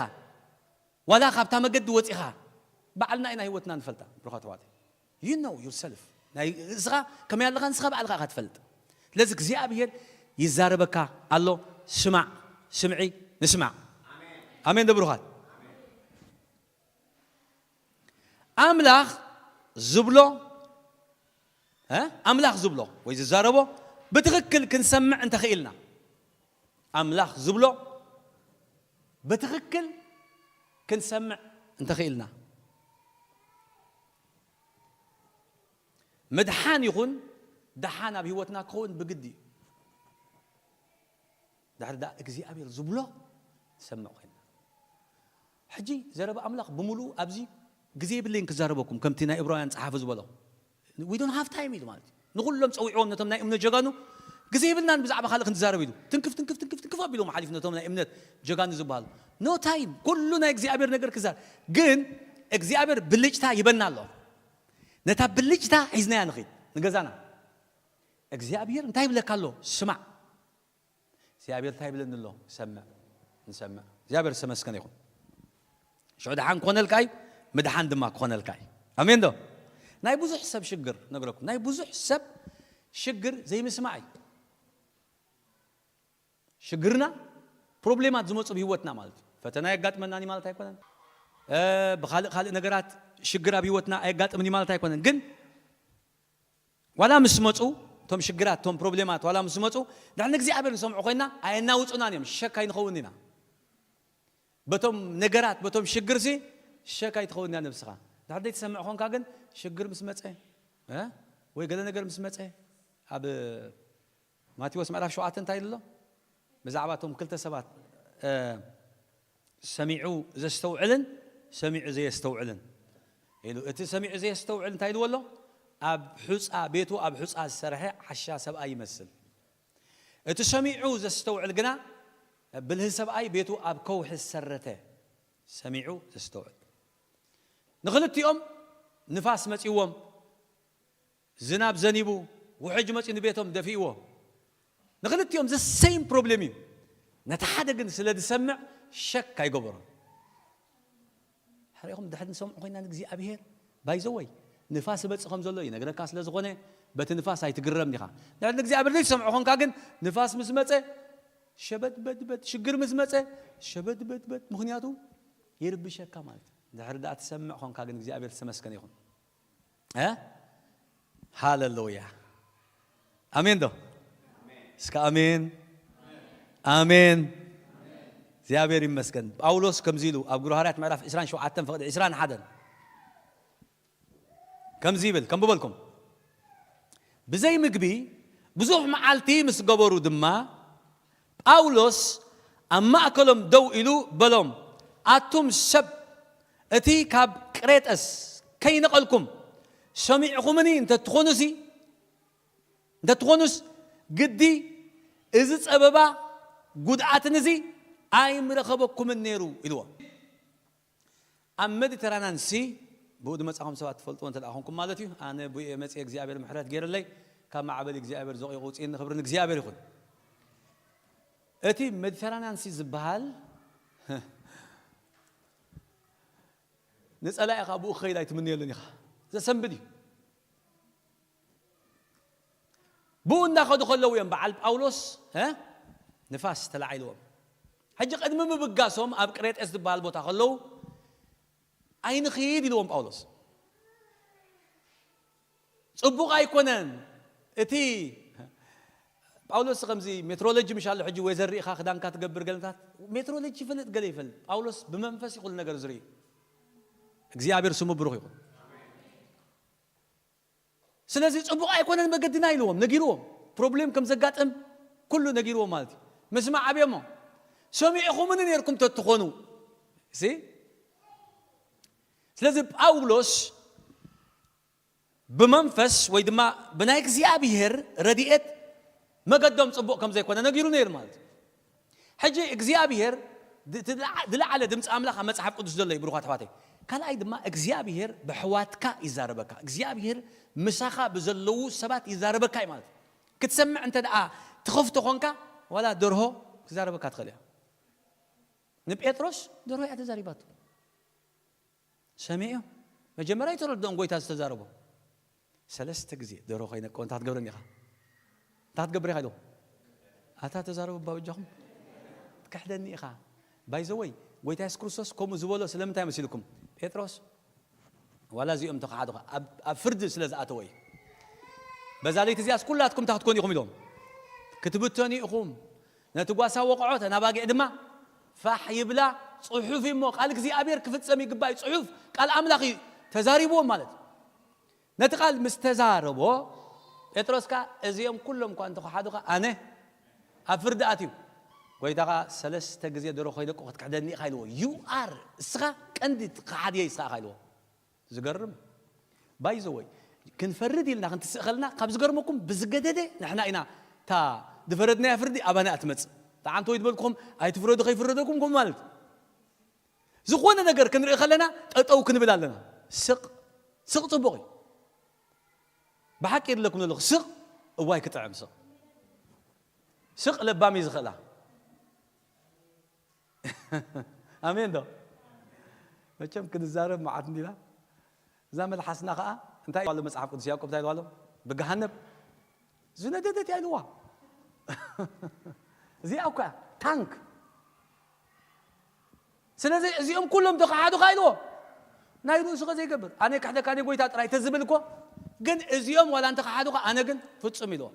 ዋላ ካብታ መገዲ ወጺኻ? ባዕልና ኢና ህይወትና ንፈልጣ፣ ብሩኻት ኣሕዋተይ። You know yourself። ናይ ርእስኻ ከመይ ኣለኻ ንስኻ ባዕልኻ ኢኻ ትፈልጥ። ስለዚ እግዚኣብሔር ይዛረበካ ኣሎ። ስማዕ፣ ስምዒ፣ ንስማዕ። ኣሜን ዶ ብሩኻት? ኣምላኽ ዝብሎ፣ እ? ኣምላኽ ዝብሎ ወይ ዝዛረቦ ብትኽክል ክንሰምዕ እንተኽኢልና፣ ኣምላኽ ዝብሎ ብትኽክል ክንሰምዕ እንተኽኢልና፣ ምድሓን ይኹን ደሓን ኣብ ህይወትና ክኸውን ብግዲ እዩ። ድሕሪ ደኣ እግዚኣብሔር ዝብሎ ንሰምዕ ኮይንና፣ ሕጂ ዘረባ ኣምላኽ ብምሉኡ ኣብዚ ግዜ የብለይን ክዛረበኩም፣ ከምቲ ናይ ዕብራውያን ጸሓፊ ዝበሎ፣ we don't have time ኢሉ ማለት እዩ። ንኹሎም ጸዊዕዎም ነቶም ናይ እምነት ጀጋኑ፣ ግዜ የብልናን ብዛዕባ ካልእ ክንዛረብ ኢሉ። ትንክፍ፣ ትንክፍ፣ ትንክፍ፣ ትንክፍ ኣቢሎም ሓሊፍ ነቶም ናይ እምነት ጀጋኑ ዝበሃሉ። No time፣ ኩሉ ናይ እግዚኣብሔር ነገር ክዛረብ። ግን እግዚኣብሔር ብልጭታ ይበና ኣሎ። ነታ ብልጭታ ሒዝናያ ንኺድ ንገዛና። እግዚኣብሔር እንታይ ይብለካ ኣሎ? ስማዕ። እግዚኣብሔር እንታይ ይብለኒ ኣሎ? ሰምዕ። ንሰምዕ። እግዚኣብሔር ዝተመስገነ ይኹን። ሽዑ ደሓን ክኾነልካ እዩ፣ ምድሓን ድማ ክኾነልካ እዩ። ኣሜን ዶ? ናይ ብዙሕ ሰብ ሽግር ነግረኩም፣ ናይ ብዙሕ ሰብ ሽግር ዘይምስማዕ እዩ። ሽግርና፣ ፕሮብሌማት ዝመፁ ብህይወትና ማለት እዩ። ፈተና የጋጥመናን እዩ ማለት ኣይኮነን። እ፣ ብኻልእ ካልእ ነገራት ሽግር ኣብ ህይወትና ኣየጋጥምን እዩ ማለት ኣይኮነን። ግን ዋላ ምስ መፁ፣ እቶም ሽግራት፣ እቶም ፕሮብሌማት ዋላ ምስ መፁ፣ ድሕሪ ንእግዚኣብሔር ንሰምዖ ኮይና ኣየናውፁናን እዮም። ሸክ ኣይንኸውን ኢና። በቶም ነገራት፣ በቶም ሽግር ሲ ሸክ ኣይትኸውን እያ ነብስኻ። ድሕሪ ዘይትሰምዕ ኾንካ ግን ሽግር ምስ መጸ፣ እ? ወይ ገለ ነገር ምስ መጸ፣ ኣብ ማቴዎስ ምዕራፍ ሸውዓተ እንታይ ኢሉ ኣሎ? ብዛዕባ እቶም ክልተ ሰባት፣ እ፣ ሰሚዑ ዘስተውዕልን ሰሚዑ ዘየስተውዕልን ኢሉ። እቲ ሰሚዑ ዘየስተውዕል እንታይ ኢልዎ ኣሎ? ኣብ ሑጻ፣ ቤቱ ኣብ ሑጻ ዝሰርሐ ዓሻ ሰብኣይ ይመስል። እቲ ሰሚዑ ዘስተውዕል ግና ብልህ ሰብኣይ ቤቱ ኣብ ከውሒ ዝሰረተ። ሰሚዑ ዘስተውዕል። ንኽልቲኦም ንፋስ መጺዎም፣ ዝናብ ዘኒቡ፣ ውሕጅ መጺኡ ንቤቶም ደፊእዎ። ንኽልቲኦም the same problem እዩ። ነቲ ሓደ ግን ስለ ዝሰምዕ ሸክ ኣይገበሮን። ሕሪኹም ድሕሪ ንሰምዖ ኮይና ንእግዚኣብሔር፣ ባይዘወይ፣ ንፋስ ይመጽእ ከም ዘሎ ይነግረካ ስለ ዝኾነ፣ በቲ ንፋስ ኣይትግረም ዲኻ። ድሕሪ ንእግዚኣብሔር ዘይትሰምዖ ኾንካ ግን፣ ንፋስ ምስ መጸ፣ ሸበድበድበድ፣ ሽግር ምስ መጸ፣ ሸበድበድበድ፣ ምኽንያቱ ይርብሸካ ማለት እዩ። ድሕሪ ደኣ ትሰምዕ ኾንካ ግን፣ እግዚኣብሔር ዝተመስገነ ይኹን። እ? ሃሌሉያ። ኣሜን ዶ? እስከ ኣሜን። ኣሜን። እግዚኣብሔር ይመስገን። ጳውሎስ ከምዚ ኢሉ ኣብ ግብረ ሃዋርያት ምዕራፍ ዕስራን ሸውዓተን ፍቕዲ ዕስራን ሓደን ከምዚ ይብል፣ ከንብበልኩም። ብዘይ ምግቢ ብዙሕ መዓልቲ ምስ ገበሩ ድማ፣ ጳውሎስ ኣብ ማእከሎም ደው ኢሉ በሎም፣ ኣቱም ሰብ፣ እቲ ካብ ቅሬጠስ ከይነቐልኩም ሰሚዕኹምኒ እንተትኾኑሲ፣ እንተትኾኑስ፣ ግዲ እዚ ጸበባ ጉድኣትን እዚ ኣይምረኸበኩምን ነይሩ ኢልዎ። ኣብ ሜዲተራንያን ሲ፣ ብኡ ዝመጻኹም ሰባት ትፈልጥዎ እንተ ደኣ ኾንኩም ማለት እዩ። ኣነ ብኡ እየ መጺአ፣ እግዚኣብሔር ምሕረት ገይርለይ፣ ካብ ማዕበል እግዚኣብሔር ዘቑ ውፅእኒ፣ ክብሪ ንእግዚኣብሔር ይኹን። እቲ ሜዲተራንያን ሲ ዝበሃል፣ ንጸላኢ ኸዓ ብኡ ክኸይድ ኣይትምንየሉን ኢኻ። ዘሰንብድ እዩ። ብኡ እንዳኸዱ ከለዉ እዮም በዓል ጳውሎስ፣ እ፣ ንፋስ ተላዒልዎም። ሕጂ ቅድሚ ምብጋሶም ኣብ ቅሬጤስ ዝበሃል ቦታ ከለዉ፣ "ኣይንኺድ" ኢልዎም ጳውሎስ። ጽቡቕ ኣይኮነን። እቲ ጳውሎስ ከምዚ ሜትሮሎጂ ምሽ ኣሎ፣ ሕጂ ዌዘር ርኢኻ ክዳንካ ትገብር ገለታት፣ ሜትሮሎጂ ይፈልጥ ገለ ይፈልጥ። ጳውሎስ ብመንፈስ እዩ ኩሉ ነገር ዝርኢ። እግዚኣብሔር ስሙ ብሩኽ ይኹን። ስለዚ ጽቡቕ ኣይኮነን መገድና ኢልዎም፣ ነጊርዎም። ፕሮብሌም ከም ዘጋጥም ኩሉ ነጊርዎም ማለት እዩ። ምስማዕ ኣብዮሞ። ሰሚዕኹምኒ ነርኩም ተትኾኑ። እሲ? ስለዚ ጳውሎስ ብመንፈስ ወይ ድማ ብናይ እግዚኣብሔር ረድኤት መገዶም ጽቡቕ ከም ዘይኮነ ነጊሩ ነይሩ ማለት እዩ። ሕጂ እግዚኣብሔር ድ-፣ እቲ ዝለዓ-፣ ዝለዓለ ድምፂ ኣምላኽ ኣብ መጽሓፍ ቅዱስ ዘሎ እዩ፣ ብሩኻት ኣሕዋተይ። ካልኣይ ድማ እግዚኣብሔር ብኣሕዋትካ ይዛረበካ። እግዚኣብሔር ምሳኻ ብዘለዉ ሰባት ይዛረበካ እዩ ማለት እዩ። ክትሰምዕ እንተ ደኣ ትኸፍቶ ኾንካ፣ ዋላ ደርሆ ክዛረበካ ትኽእል እያ። ንጴጥሮስ ደርሆ እያ ተዛሪባቶ። ሰሚዑ መጀመርያ ኣይተረድኦም ጎይታ ዝተዛረቦ። ሰለስተ ግዜ ደርሆ ከይነቀው እንታይ ክትገብረኒ ኢኻ? እንታይ ክትገብር ኢኻ ኢልዎ? ኣታ ተዛረቡ ባብጃኹም ትክሕደኒ ኢኻ። ባይዘወይ ጎይታ የሱስ ክርስቶስ ከምኡ ዝበሎ ስለምንታይ መሲልኩም? ጴጥሮስ ዋላ እዚኦም ተኸሓዱኻ ኣብ ኣብ ፍርዲ ስለ ዝኣተወ እዩ። በዛ ለይቲ እዚኣስ ኩላትኩም እንታይ ክትኮኑ ኢኹም ኢሎም? ክትብተኑ ኢኹም። ነቲ ጓሳ ወቕዖ፣ እተን ኣባጊዕ ድማ ፋሕ ይብላ። ጽሑፍ እዩ እሞ፣ ቃል እግዚኣብሔር ክፍጸም ይግባእ እዩ። ጽሑፍ ቃል ኣምላኽ እዩ ተዛሪብዎም ማለት እዩ። ነቲ ቃል ምስ ተዛረቦ፣ ጴጥሮስ ከኣ እዚኦም ኩሎም እኳ እንተኸሓዱኻ ኣነ ኣብ ፍርዲ ኣትዩ። ጎይታ ኸኣ ሰለስተ ግዜ ደርሆ ከይደቁ ክትክሕደኒ ኢኻ ኢልዎ። You are፣ እስኻ ቀንዲ ከሓድየ እስኻ ኢኻ ኢልዎ። ዝገርም ባይዘወይ ክንፈርድ ኢልና ክንትስእ ከለና ካብ ዝገርመኩም ብዝገደደ ንሕና ኢና እታ ዝፈረድናያ ፍርዲ ኣባና እያ ትመጽእ። ጠዓምቲ ወይ ዝበልኩኹም ኣይትፍረዱ ከይፍረደኩም ከም ማለት እዩ። ዝኾነ ነገር ክንርኢ ከለና ጠጠው ክንብል ኣለና። ስቕ ስቕ ጽቡቕ እዩ። ብሓቂ ይድለኩም ዘለኹ ስቕ እዋይ ክጥዕም ስቕ ስቕ ለባም እዩ ዝኽእላ። ኣሜን ዶ? መቸም ክንዛረብ መዓት እንዲና እዛ መልሓስና ከዓ እንታይ ኣሎ መፅሓፍ ቅዱስ ያዕቆብ እንታይ ኣሎ ብገሃነብ ዝነደደት እያ ኢልዋ። እዚኣ እኳ ታንክ። ስለዚ እዚኦም ኩሎም ተኸሓዱኻ ኢልዎ ናይ ርእሱ ከ ዘይገብር ኣነ ክሕደካ ኣነ ጎይታ ጥራይ ተዝብል እኮ ግን እዚኦም ዋላ እንተኸሓዱኻ ኣነ ግን ፍጹም ኢልዎ።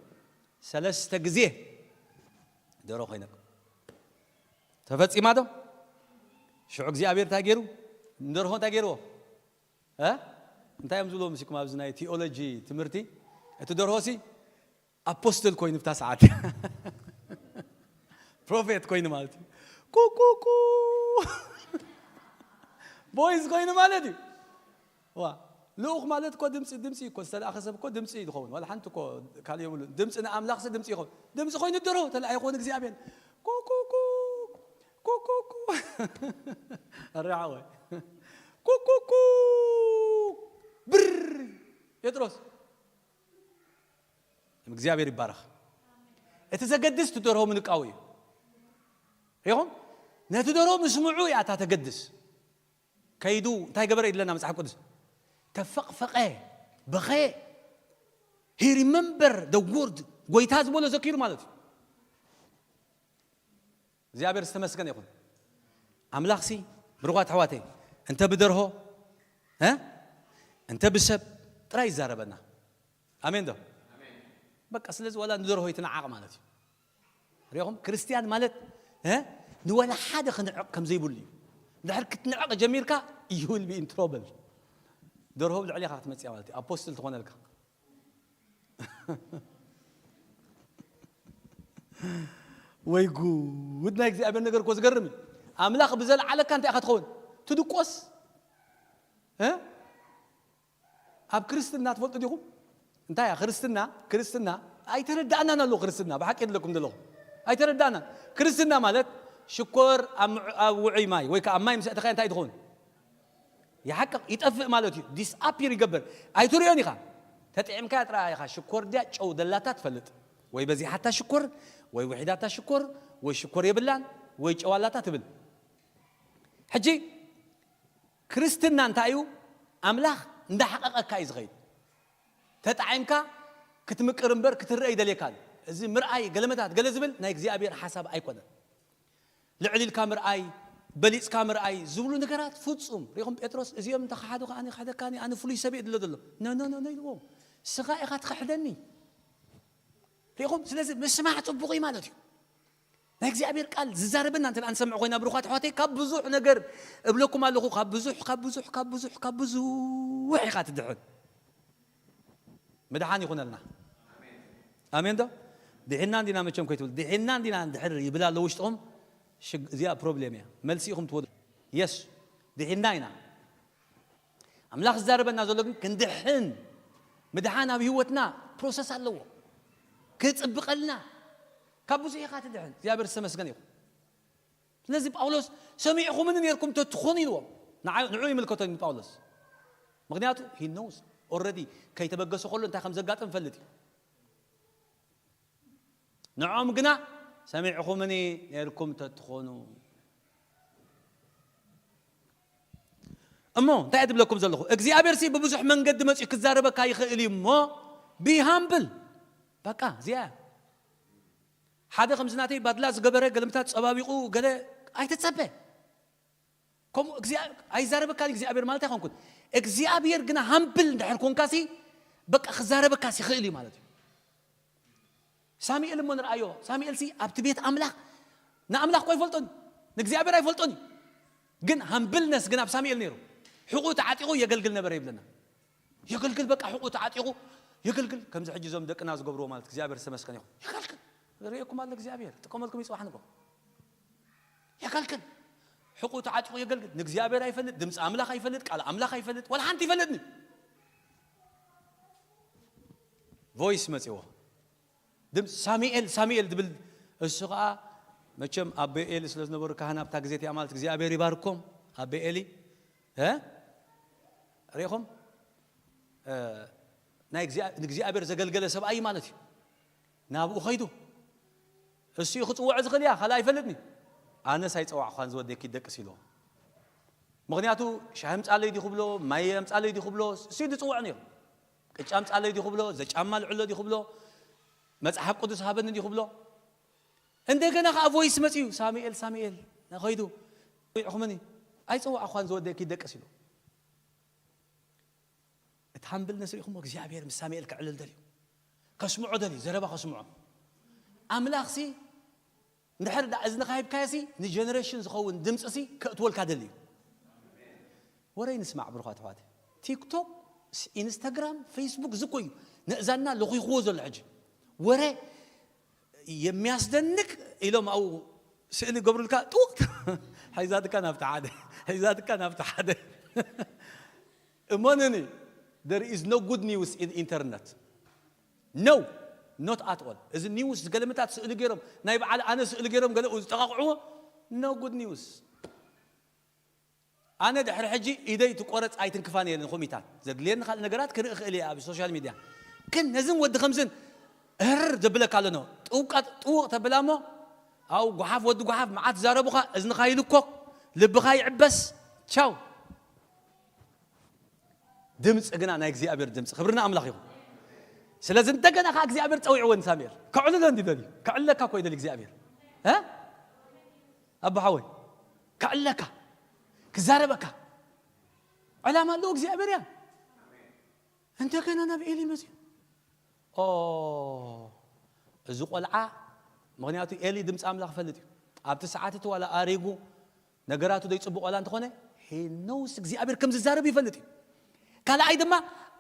ሰለስተ ግዜ ደሮ ኮይነ ተፈጺማ ዶ? ሽዑ እግዚኣብሔር እንታይ ገይሩ? ንደርሆ እንታይ ገይርዎ? እ? እንታይ እዮም ዝብልዎ ምስልኩም ኣብዚ ናይ ቲኦሎጂ ትምህርቲ? እቲ ደርሆ ሲ ኣፖስትል ኮይኑ ብታ ሰዓት ፕሮፌት ኮይኑ ማለት እዩ። ኩኩኩ ቦይዝ ኮይኑ ማለት እዩ። ዋ ልኡኽ ማለት እኮ ድምፂ ድምፂ እኮ ዝተለኣኸ ሰብ እኮ ድምፂ እዩ ዝኸውን። ዋላ ሓንቲ እኮ ካልእ የብሉን። ድምፂ ንኣምላኽሲ ድምፂ ይኸውን። ድምፂ ኮይኑ ደርሆ ተለኣይኾን እግዚኣብሔር ኩኩኩ ኩኩኩ ኣረዓወ ኩኩኩ ብር ጴጥሮስ እግዚኣብሔር ይባረኽ። እቲ ዘገድስ እቲ ደርሆ ምንቃው እዩ። ይኹም ነቲ ደርሆ ምስምዑ እያ እታ ተገድስ። ከይዱ እንታይ ገበረ ይድለና መጽሓፍ ቅዱስ? ተፈቕፈቐ፣ በኸየ። He remember the word ጎይታ ዝበሎ ዘኪሩ ማለት እዩ። እግዚኣብሔር ዝተመስገነ ይኹን። ኣምላኽሲ ብርኳት ኣሕዋተይ እንተ ብደርሆ እ እንተ ብሰብ ጥራይ ይዛረበና። ኣሜን ዶ? በቃ ስለዚ ዋላ ንደርሆ ይትንዓቕ ማለት እዩ። ሪኹም ክርስትያን ማለት እ ንወላ ሓደ ክንዕቕ ከም ዘይብሉ እዩ። እንድሕር ክትንዕቕ ጀሚርካ you will be in trouble። ደርሆ ኣብ ልዕሌኻ ክትመጽእ እያ ማለት እዩ። ኣፖስትል ትኾነልካ። ወይ ጉድ ናይ እግዚኣብሔር ነገር እኮ ዝገርም እዩ። ኣምላኽ ብዘለዓለካ እንታይ ኢኻ ትኸውን? ትድቆስ እ ኣብ ክርስትና ትፈልጡ ዲኹም? እንታይ እያ ክርስትና? ክርስትና ኣይተረዳእናን ኣሎ። ክርስትና ብሓቂ የድለኩም ዘለኹም ኣይተረዳእናን። ክርስትና ማለት ሽኮር ኣብ ምዑ- ኣብ ውዑይ ማይ ወይ ከዓ ኣብ ማይ ምስ ኣእተኻዮ እንታይ ትኸውን? ይሓቅቕ ይጠፍእ ማለት እዩ። ዲስኣፒር ይገብር ኣይትሪኦን ኢኻ። ተጥዒምካያ ጥራይ ኢኻ ሽኮር ድያ ጨው ደላታ ትፈልጥ። ወይ በዚሓታ ሽኮር ወይ ውሒዳታ ሽኮር ወይ ሽኮር የብላን ወይ ጨው ኣላታ ትብል። ሕጂ ክርስትና እንታይ እዩ? ኣምላኽ እንዳሓቐቐካ እዩ ዝኸይድ። ተጣዒምካ ክትምቅር እምበር ክትረአ ይደልየካ ኣሎ። እዚ ምርኣይ ገለመታት ገለ ዝብል ናይ እግዚኣብሔር ሓሳብ ኣይኮነን። ልዕል ኢልካ ምርኣይ፣ በሊፅካ ምርኣይ ዝብሉ ነገራት ፍፁም ሪኹም ጴጥሮስ እዚኦም እንተኸሓዱ ከኣ ኣነ ክሕደካኒ ኣነ ፍሉይ ሰብ እየ ድሎ ዘሎ ኖ ኖ ኖ ኢልዎም። ስኻ ኢኻ ትኽሕደኒ። ሪኹም ስለዚ ምስማዕ ፅቡቕ እዩ ማለት እዩ። ናይ እግዚኣብሔር ቃል ዝዛረበና እንተ ንሰምዕ ኮይና ብሩኻት ኣሕዋተይ ካብ ብዙሕ ነገር እብለኩም ኣለኹ ካብ ብዙሕ ካብ ብዙሕ ካብ ብዙሕ ካብ ብዙሕ ኢኻ ትድሕን። ምድሓን ይኹነልና። ኣሜን ዶ? ድሒና እንዲና መቸም ኮይትብል ድሒና እንዲና እንድሕር ይብል ኣሎ ውሽጥኹም። ሽግ- እዚኣ ፕሮብሌም እያ። መልሲ ኢኹም ትወዱ። የስ ድሒና ኢና። ኣምላኽ ዝዛረበና ዘሎ ግን ክንድሕን ምድሓን ኣብ ህይወትና ፕሮሰስ ኣለዎ። ክፅብቐልና ካብ ብዙሕ ኢኻ ትድሕን። እግዚኣብሔር ዝተመስገን ይኹን። ስለዚ ጳውሎስ ሰሚዕኹምኒ ነርኩም ተትኾኑ ኢልዎም። ንዓ- ንዑ ይምልከቶ እዩ ጳውሎስ። ምክንያቱ he knows already ከይተበገሰ ከሎ እንታይ ከም ዘጋጥም ፈልጥ እዩ። ንዖም ግና ሰሚዕኹምኒ ነርኩም ተትኾኑ እሞ እንታይ እየ ዝብለኩም ዘለኹ? እግዚኣብሔር ሲ ብብዙሕ መንገዲ መፂኡ ክዛረበካ ይኽእል እዩ እሞ፣ be humble። በቃ እዚኣ እያ። ሓደ ከምዚ ናተይ ባድላ ዝገበረ፣ ገለምታት ጸባቢቑ፣ ገለ ኣይትጸበ። ከምኡ እግዚኣብ-፣ ኣይዛረበካን እግዚኣብሔር ማለት ኣይኮንኩን። እግዚኣብሔር ግና humble እንድሕር ኮንካሲ፣ በቃ ክዛረበካሲ ይኽእል እዩ ማለት እዩ። ሳሙኤል እሞ ንርኣዮ። ሳሙኤል ሲ ኣብቲ ቤት ኣምላኽ ንኣምላኽ እኮ ኣይፈልጦን እዩ፣ ንእግዚኣብሔር ኣይፈልጦን እዩ። ግን ሃምብልነስ ግን ኣብ ሳሙኤል ነይሩ። ሕቑኡ ተዓጢቑ የገልግል ነበረ ይብለና። የገልግል፣ በቃ ሕቑኡ ተዓጢቑ የገልግል። ከምዚ ሕጂ እዞም ደቅና ዝገብርዎ ማለት እግዚኣብሔር ዝተመስገነ ይኹን። የገልግል። ርእየኩም ኣሎ እግዚኣብሔር። ጥቀመልኩም ይጽዋሕ ንጎ። የገልግል። ሕቑኡ ተዓጢቑ የገልግል። ንእግዚኣብሔር ኣይፈልጥ፣ ድምፂ ኣምላኽ ኣይፈልጥ፣ ቃል ኣምላኽ ኣይፈልጥ፣ ዋላ ሓንቲ ኣይፈልጥን እዩ። ቮይስ መጺዎ። ድምፂ ሳሙኤል፣ ሳሙኤል ድብል። እሱ ኸዓ መቸም ኣቦ ኤሊ ስለ ዝነበሩ ካህን ኣብታ ግዜ እቲኣ ማለት እግዚኣብሔር ይባርኮም። ኣቦ ኤሊ፣ እ? ርኢኹም? እ፣ ናይ እግዚኣብ-፣ ንእግዚኣብሔር ዘገልገለ ሰብኣይ ማለት እዩ። ናብኡ ኸይዱ። እሱ እዩ ክጽውዖ ዝኽእል እያ፣ ካልእ ኣይፈልጥን እዩ። ኣነስ ኣይጸዋዕኳን ዝወደኪ ደቅስ ኢልዎ። ምኽንያቱ ሻሂ ኣምጻለይ ድዩ ክብሎ፣ ማይ ኣምጻለይ ድዩ ክብሎ፣ እሱ እዩ ዝጽውዖ ነይሩ። ቅጫ ኣምጻለይ ድዩ ክብሎ፣ ዘጫማ ልዕሎ ድዩ ክብሎ፣ መጽሓፍ ቅዱስ ሃበኒ ድዩ ክብሎ። እንደገና ኸዓ ቮይስ መጺኡ፣ ሳሙኤል፣ ሳሙኤል፣ ኸይዱ፣ "ጸዊዕኹምኒ?" "ኣይጸዋዕኳን ዝወደኪ ደቅስ" ኢሉ። እቲ ሃምብልነስ ርኢኹሞ፣ እግዚኣብሔር ምስ ሳሙኤል ከዕልል ደልዩ፣ ከስምዖ ደልዩ፣ ዘረባ ከስምዖ። ኣምላኽሲ እንድሕር ደኣ እዝንኻ ሂብካዮሲ ንጀነሬሽን ዝኸውን ድምፂሲ ከእትወልካ ደልዩ። ወረ ይንስማዕ ብሩኻት ኣሕዋት። ቲክቶክ፣ ስ-፣ ኢንስታግራም፣ ፌስቡክ ዝኮ እዩ ነእዛና ለኺኽዎ ዘሎ ሕጂ። ወረ የሚያስደንቅ ኢሎም ኣብኡ ስእሊ ገብሩልካ ጥውቕ ሒዛትካ ናብቲ ሓደ፣ ሒዛትካ ናብቲ ሓደ። እመኑኒ፣ there is no good news in internet. No, not at all። እዚ ኒውስ ገለመታት ስእሊ ገይሮም፣ ናይ በዓል ኣነ ስእሊ ገይሮም ገለኡ ዝጠቓቕዕዎ፣ no good news። ኣነ ድሕሪ ሕጂ ኢደይ ትቆረፅ ኣይትንክፋን እየ ንኮሚታት። ዘድልየኒ ካልእ ነገራት ክርኢ እኽእል እየ ኣብ ሶሻል ሚድያ። ግን ነዝን ወዲ ከምዝን እህር ዘብለካ ኣሎ ነው። ጥውቃ-፣ ጥውቕ ተብላ እሞ፣ ኣብኡ ጓሓፍ፣ ወዲ ጓሓፍ፣ መዓት ዛረቡኻ፣ እዝንኻ ይልኮክ፣ ልብኻ ይዕበስ። ቻው። ድምፂ ግና ናይ እግዚኣብሔር ድምፂ። ክብሪ ንኣምላኽ ይኹን። ስለዚ እንደገና ኸዓ እግዚኣብሔር ጸዊዕዎ ንሳሙኤል። ከዕልሎ እንዲ ደልዩ። ከዕልለካ እኮ ይደሊ እግዚኣብሔር። እ? ኣቦ ሓወይ፣ ከዕልለካ፣ ክዛረበካ ዕላማ ኣለዎ እግዚኣብሔር እያ። እንደገና ናብ ኤሊ መፅዩ። ኦ፣ እዚ ቆልዓ፣ ምኽንያቱ ኤሊ ድምፂ ኣምላኽ ይፈልጥ እዩ። ኣብቲ ሰዓት እቲ ዋላ ኣሪጉ ነገራቱ ዘይፅቡቕ ዋላ እንተኾነ፣ ሄኖስ እግዚኣብሔር ከም ዝዛረብ ይፈልጥ እዩ። ካልኣይ ድማ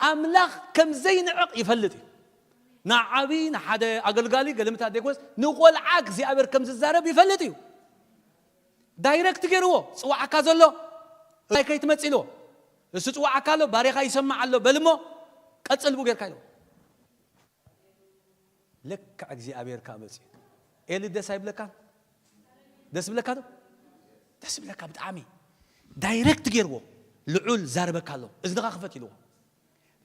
ኣምላኽ ከም ዘይንዕቕ ይፈልጥ እዩ። ንዓብዪ፣ ንሓደ ኣገልጋሊ፣ ገለምታት ዘይኮነስ ንቆልዓ እግዚኣብሔር ከም ዝዛረብ ይፈልጥ እዩ። ዳይረክት ገይርዎ፣ "ጽዋዓካ ዘሎ፣ እንታይ ከይትመጽእ?" ኢልዎ። እሱ "ጽዋዓካ ኣሎ፣ ባርያኻ ይሰምዕ ኣሎ፣ በል እሞ ቀጽል ብኡ ጌርካ" ኢልዎ። ልክዕ እግዚኣብሔር ከኣ መጽኡ። ኤሊ ደስ ኣይብለካን? ደስ ብለካ ዶ? ደስ ብለካ ብጣዕሚ። ዳይረክት ገይርዎ፣ "ልዑል ዛረበካ ኣሎ፣ እዝንኻ ክፈት" ኢልዎ።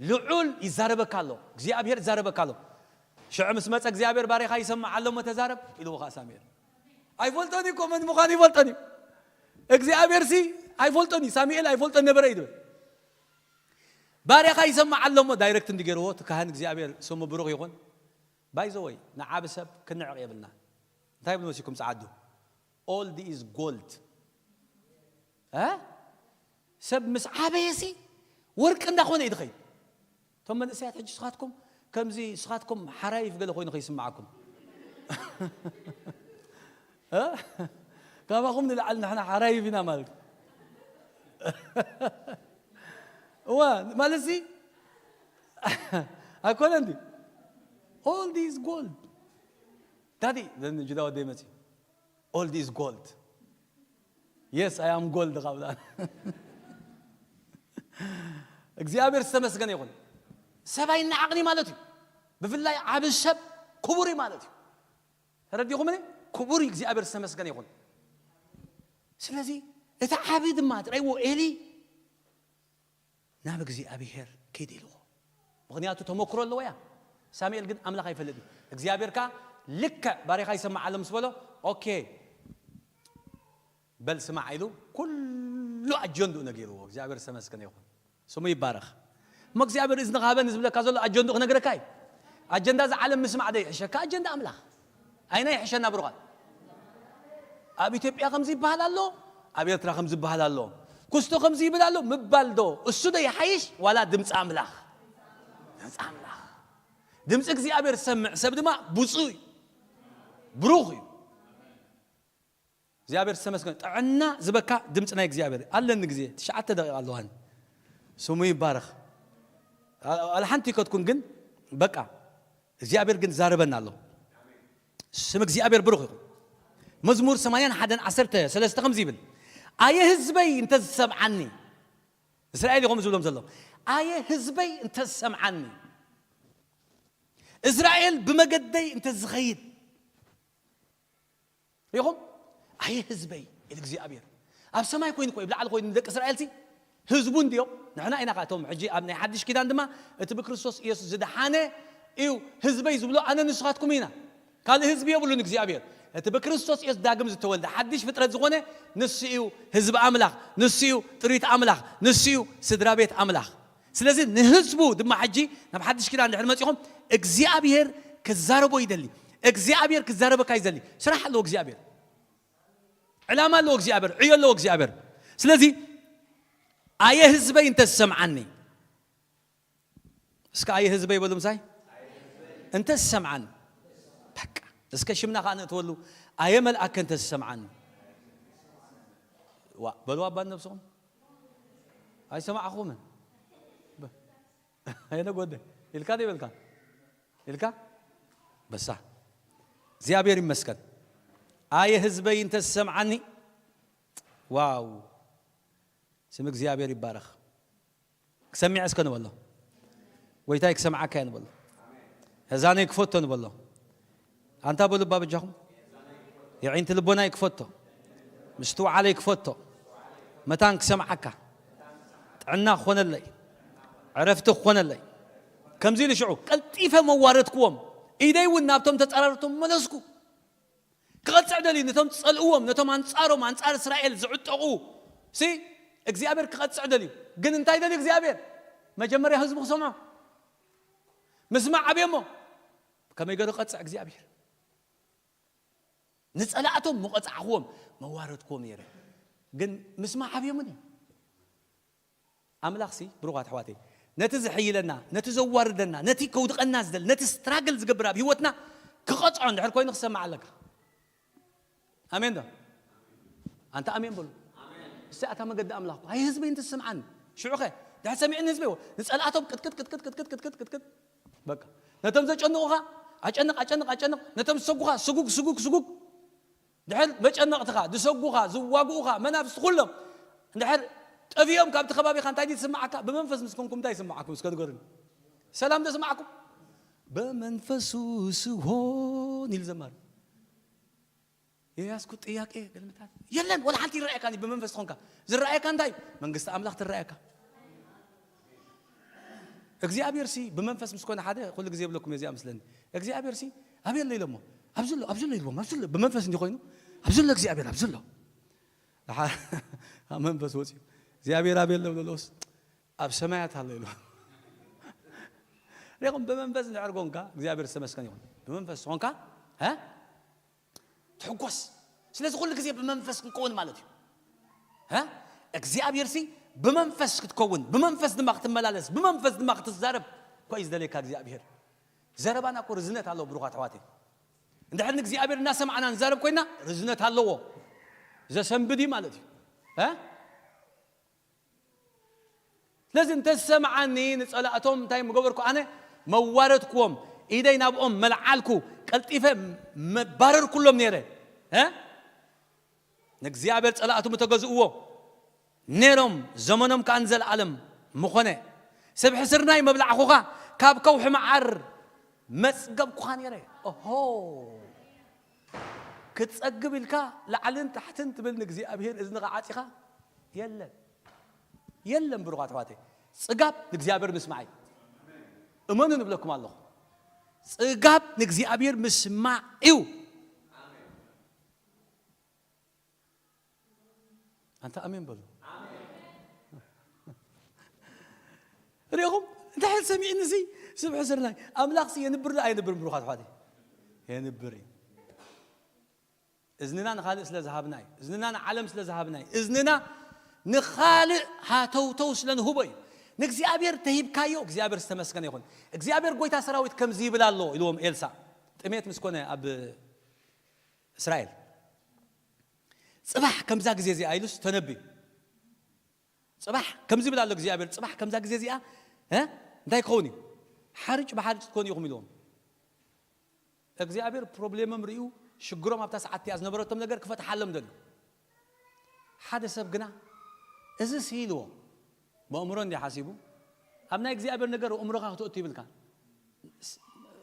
ልዑል ይዛረበካ ኣሎ፣ እግዚኣብሔር ይዛረበካ ኣሎ። ሽዑ ምስ መጸ እግዚኣብሔር "ባርያኻ ይሰምዕ ኣሎ እሞ ተዛረብ" ኢልዎ ኸኣ ሳሙኤል። ኣይፈልጦን እዩ እኮ፣ መን ምዃኑ ይፈልጦን እዩ። እግዚኣብሔርሲ ኣይፈልጦን እዩ፣ ሳሙኤል ኣይፈልጦን ነበረ እዩ ዝብል። "ባርያኻ ይሰምዕ ኣሎ እሞ" ዳይረክት እንዲ ገይርዎ፣ እቲ ካህን እግዚኣብሔር ስሙ ብሩኽ ይኹን። ባይ ዘ ወይ፣ ንዓቢ ሰብ ክንዕቕ የብልና። እንታይ ይብሉ መሲኩም ጸዓዱ? "Old is gold." እ? ሰብ ምስ ዓበየሲ ወርቂ እንዳኾነ እዩ ዝኸይድ። እቶም መንእሰያት ሕጂ ንስኻትኩም ከምዚ፣ ንስኻትኩም ሓራይፍ ገለ ኮይኑ ከይስምዓኩም። እ? ካባኹም ንላዕሊ ንሕና ሓራይፍ ኢና ማለት እዩ። እዋ፣ ማለት ሲ ኣይኮነን ድዩ? Old is gold። ዳዲ፣ ዘን ጅዳ ወደይ መጺ። "Old is gold." Yes, I am gold ካብላ። እግዚኣብሔር ዝተመስገነ ይኹን። ሰብ ኣይነዓቕን እዩ ማለት እዩ። ብፍላይ ዓቢ ሰብ ክቡር እዩ ማለት እዩ። ተረዲኹምኒ? ክቡር እዩ፣ እግዚኣብሔር ዝተመስገነ ይኹን። ስለዚ እቲ ዓቢ ድማ፣ ጥራይዎ ኤሊ ናብ እግዚኣብሔር ኪድ ኢልዎ። ምኽንያቱ ተመክሮ ኣለዎ እያ። ሳሙኤል ግን ኣምላኽ ኣይፈልጥን። እግዚኣብሔር ከኣ ልክዕ ባርያኻ ይሰምዕ ኣሎ ምስ በሎ፣ ኦኬ፣ በል ስማዕ ኢሉ ኩሉ ኣጀንድኡ ነጊርዎ። እግዚኣብሔር ዝተመስገነ ይኹን፣ ስሙ ይባረኽ። እሞ እግዚኣብሔር እዝኒ ክሃበኒ ዝብለካ ዘሎ ኣጀንድኡ ክነግረካ እዩ። ኣጀንዳ እዚ ዓለም ምስማዕ ዶ ይሕሸካ? ኣጀንዳ ኣምላኽ ኣይና ይሕሸና ብሩኻት። ኣብ ኢትዮጵያ ከምዚ ይበሃል ኣሎ፣ ኣብ ኤርትራ ከምዚ ይበሃል ኣሎ፣ ኩስቶ ከምዚ ይብል ኣሎ ምባል ዶ እሱ ዶ ይሓይሽ ዋላ ድምፂ ኣምላኽ? ድምፂ ኣምላኽ። ድምፂ እግዚኣብሔር ዝሰምዕ ሰብ ድማ ብፁዕ እዩ፣ ብሩኽ እዩ። እግዚኣብሔር ዝተመስገነ። ጥዕና ዝበካ ድምፂ ናይ እግዚኣብሔር ኣለኒ። ግዜ ትሽዓተ ደቂቃ ኣለዋኒ። ስሙ ይባረኽ። ኣልሓንቲ ይከትኩን ግን በቃ እግዚኣብሔር ግን ዛረበና ኣሎ። ስም እግዚኣብሔር ብሩኽ ይኹን። መዝሙር ሰማንያን ሓደን ዓሰርተ ሰለስተ ከምዚ ይብል፣ ኣየ ህዝበይ እንተዝሰምዓኒ፣ እስራኤል እዮም ዝብሎም ዘሎ፣ ኣየ ህዝበይ እንተዝሰምዓኒ፣ እስራኤል ብመገደይ እንተዝኸይድ ኢኹም። ኣየ ህዝበይ ኢሉ እግዚኣብሔር ኣብ ሰማይ ኮይኑ እኮ እዩ፣ ኣብ ላዕሊ ኮይኑ ንደቂ እስራኤልሲ ህዝቡ እንድዮም። ንሕና ኢና ካቶም ሕጂ ኣብ ናይ ሓድሽ ኪዳን ድማ እቲ ብክርስቶስ ኢየሱስ ዝደሓነ እዩ ህዝበይ ዝብሎ፣ ኣነ ንስኻትኩም ኢና። ካልእ ህዝቢ የብሉን እግዚኣብሔር። እቲ ብክርስቶስ ኢየሱስ ዳግም ዝተወልደ ሓድሽ ፍጥረት ዝኾነ ንሱ እዩ ህዝቢ ኣምላኽ፣ ንሱ እዩ ጥሪት ኣምላኽ፣ ንሱ እዩ ስድራ ቤት ኣምላኽ። ስለዚ ንህዝቡ ድማ ሕጂ ናብ ሓድሽ ኪዳን ድሕሪ መጺኹም እግዚኣብሔር ክዛረቦ ይደሊ። እግዚኣብሔር ክዛረበካ ይደሊ። ስራሕ ኣለዎ እግዚኣብሔር። ዕላማ ኣለዎ እግዚኣብሔር። ዕዮ ኣለዎ እግዚኣብሔር። ስለዚ ኣየ ህዝበይ እንተዝሰምዓኒ፣ እስከ ኣየ ህዝበይ በሉ ምሳይ፣ እንተዝሰምዓኒ፣ በቃ እስከ ሽምና ከዓ ነእትወሉ፣ ኣየ መልኣከ እንተዝሰምዓኒ። ዋ በሉ ኣባ ነብስኹም። ኣይሰማዕኹምን። በ- ኣየነ ጎደ ኢልካ ዶ ይበልካ ኢልካ? በሳ እግዚኣብሔር ይመስገን። ኣየ ህዝበይ እንተዝሰምዓኒ። ዋው ስም እግዚኣብሔር ይባረኽ። ክሰሚዐ እስከ ንበሎ። ጎይታይ ክሰምዓካ እየ ንበሎ። እዛነይ ክፈቶ ንበሎ። ኣንታ በሉ እባ በጃኹም። የዒንቲ ልቦናይ ክፈቶ፣ ምስትውዓለይ ክፈቶ፣ መታን ክሰምዓካ፣ ጥዕና ክኾነለይ፣ ዕረፍቲ ክኾነለይ። ከምዚ ኢሉ ሽዑ ቀልጢፈ መዋረድክዎም፣ ኢደይ እውን ናብቶም ተጻረርቶም መለስኩ። ክቐጽዕ ደልዩ፣ ነቶም ጸልእዎም፣ ነቶም ኣንጻሮም፣ ኣንጻር እስራኤል ዝዕጠቑ ሲ እግዚኣብሔር ክቐጽዕ ደልዩ። ግን እንታይ ደልዩ እግዚኣብሔር? መጀመርያ ህዝቡ ክሰምዖ ምስማዕ ኣብየሞ። ከመይ ገይሩ ክቐጽዕ እግዚኣብሔር? ንጸላእቶም ምቐጻዕኽዎም፣ መዋረድክዎም ነይረ። ግን ምስማዕ ኣብየሙን እዩ። ኣምላኽሲ ብሩኻት ኣሕዋተይ፣ ነቲ ዝሕይለና፣ ነቲ ዘዋርደና፣ ነቲ ከውድቐና ዝደል፣ ነቲ ስትራግል ዝገብር ኣብ ህይወትና ክቐጽዖ እንድሕር ኮይኑ ክሰማዕ ኣለካ። ኣሜን ዶ? ኣንታ ኣሜን በሉ። እስቲ ኣታ መገዲ ኣምላኽ እኮ፣ ኣይ ህዝበይ እንተስምዓኒ። ሽዑኸ ድሕር ሰሚዕኒ ህዝበይ፣ ንጸላእቶም ቅጥቅጥ ቅጥቅጥ ቅጥቅጥ ቅጥቅጥ ቅጥቅጥ በቃ ነቶም ዘጨንቑኻ ኣጨንቕ ኣጨንቕ ኣጨንቕ፣ ነቶም ዝሰጉኻ ስጉግ ስጉግ ስጉግ። ድሕር መጨነቕትኻ ዝሰጉኻ ዝዋግኡኻ መናፍስቲ ኩሎም እንድሕር ጠፊኦም ካብቲ ከባቢኻ እንታይ ድዩ ዝስምዓካ? ብመንፈስ ምስ ኮንኩም እንታይ ይስምዓኩም? እስከ ንገሩኒ። ሰላም ዶ ይስምዓኩም? በመንፈሱ ስሆን ኢሉ ዘማሪ የያዝኩት ጥያቄ ገልምታት የለን። ወላ ሓንቲ ይረኣየካ ብመንፈስ ትኾንካ ዝረኣየካ እንታይ መንግስቲ ኣምላኽ ትረኣየካ። እግዚኣብሔር ሲ ብመንፈስ ምስ ኮነ ሓደ ኩሉ ግዜ የብለኩም እዚኣ ምስለኒ እግዚኣብሔር ሲ ኣበይ ኣሎ ኢሎሞ ኣብዚ ኣሎ ኣብዚ ኣሎ ኢልዎም ኣብዚ ኣሎ ብመንፈስ እንዲ ኮይኑ ኣብዚ ኣሎ እግዚኣብሔር ኣብዚ ኣሎ። ደሓር ኣብ መንፈስ ወፂኡ እግዚኣብሔር ኣበይ ኣሎ ብለለውስ ኣብ ሰማያት ኣሎ ኢሉ። ሪኹም ብመንፈስ እንድሕር ኮንካ እግዚኣብሔር ዝተመስገን ይኹን። ብመንፈስ ዝኾንካ እ ትሕጎስ። ስለዚ ኩሉ ግዜ ብመንፈስ ክንከውን ማለት እዩ። እ እግዚኣብሔር ሲ ብመንፈስ ክትከውን ብመንፈስ ድማ ክትመላለስ ብመንፈስ ድማ ክትዛረብ እኳ እዩ ዝደልየካ እግዚኣብሔር። ዘረባና እኮ ርዝነት ኣለዎ ብሩኻት ኣሕዋተይ። እንድሕር ንእግዚኣብሔር እናሰማዕና ንዛረብ ኮይና ርዝነት ኣለዎ። ዘሰንብድ እዩ ማለት እዩ። እ ስለዚ እንተዝሰምዓኒ ንጸላእቶም እንታይ ምገበርኩ ኣነ? መዋረድኩዎም፣ ኢደይ ናብኦም መልዓልኩ፣ ቀልጢፈ መባረርኩሎም ነይረ። እ ንእግዚኣብሔር ጸላእቱ ምተገዝእዎ ነይሮም፣ ዘመኖም ከኣ ንዘለኣለም ምኾነ። ሰብ ሕስርናይ መብላዕኹኻ፣ ካብ ከውሒ መዓር መጽገብኩኻ ነይረ። ኦሆ ክትጸግብ ኢልካ ላዕልን ታሕትን ትብል ንእግዚኣብሔር እዝንኻ ዓጺኻ የለን። የለን ብሩኻት ኣሕዋተይ፣ ጽጋብ ንእግዚኣብሔር ምስማዕ እዩ። እመኑ ንብለኩም ኣለኹ። ጽጋብ ንእግዚኣብሔር ምስማዕ እዩ። ኣንታ ኣሜን በሉ። ሪኢኹም እንታይ ሕል ሰሚዕኒ ሲ ስብሑ ስርናይ ኣምላኽ ሲ የንብር ዶ ኣየንብርን? ብሩኻት ኣሕዋተይ፣ የንብር እዩ። እዝንና ንኻልእ ስለ ዝሃብና እዩ። እዝንና ንዓለም ስለ ዝሃብና እዩ። እዝንና ንኻልእ ሃተውተው ስለ ንህቦ እዩ። ንእግዚኣብሔር ተሂብካዮ እግዚኣብሔር ዝተመስገነ ይኹን። እግዚኣብሔር ጎይታ ሰራዊት ከምዚ ይብል ኣሎ ኢልዎም ኤልሳ ጥሜት ምስ ኮነ ኣብ እስራኤል። ጽባሕ ከምዛ ግዜ እዚኣ ኢሉስ ተነብዩ። ጽባሕ ከምዚ ይብል ኣሎ እግዚኣብሔር፣ ጽባሕ ከምዛ ግዜ እዚኣ እንታይ ክኸውን እዩ? ሓርጭ ብሓርጭ ትኮኑ ኢኹም ኢልዎም። እግዚኣብሔር ፕሮብሌሞም ርእዩ ሽግሮም ኣብታ ሰዓት እቲኣ ዝነበረቶም ነገር ክፈትሓሎም ደልዩ። ሓደ ሰብ ግና እዚ ሲ ኢልዎ ብኣእምሮ እንዲ ሓሲቡ ኣብ ናይ እግዚኣብሔር ነገር ኣእምሮኻ ክትእቱ ይብልካ።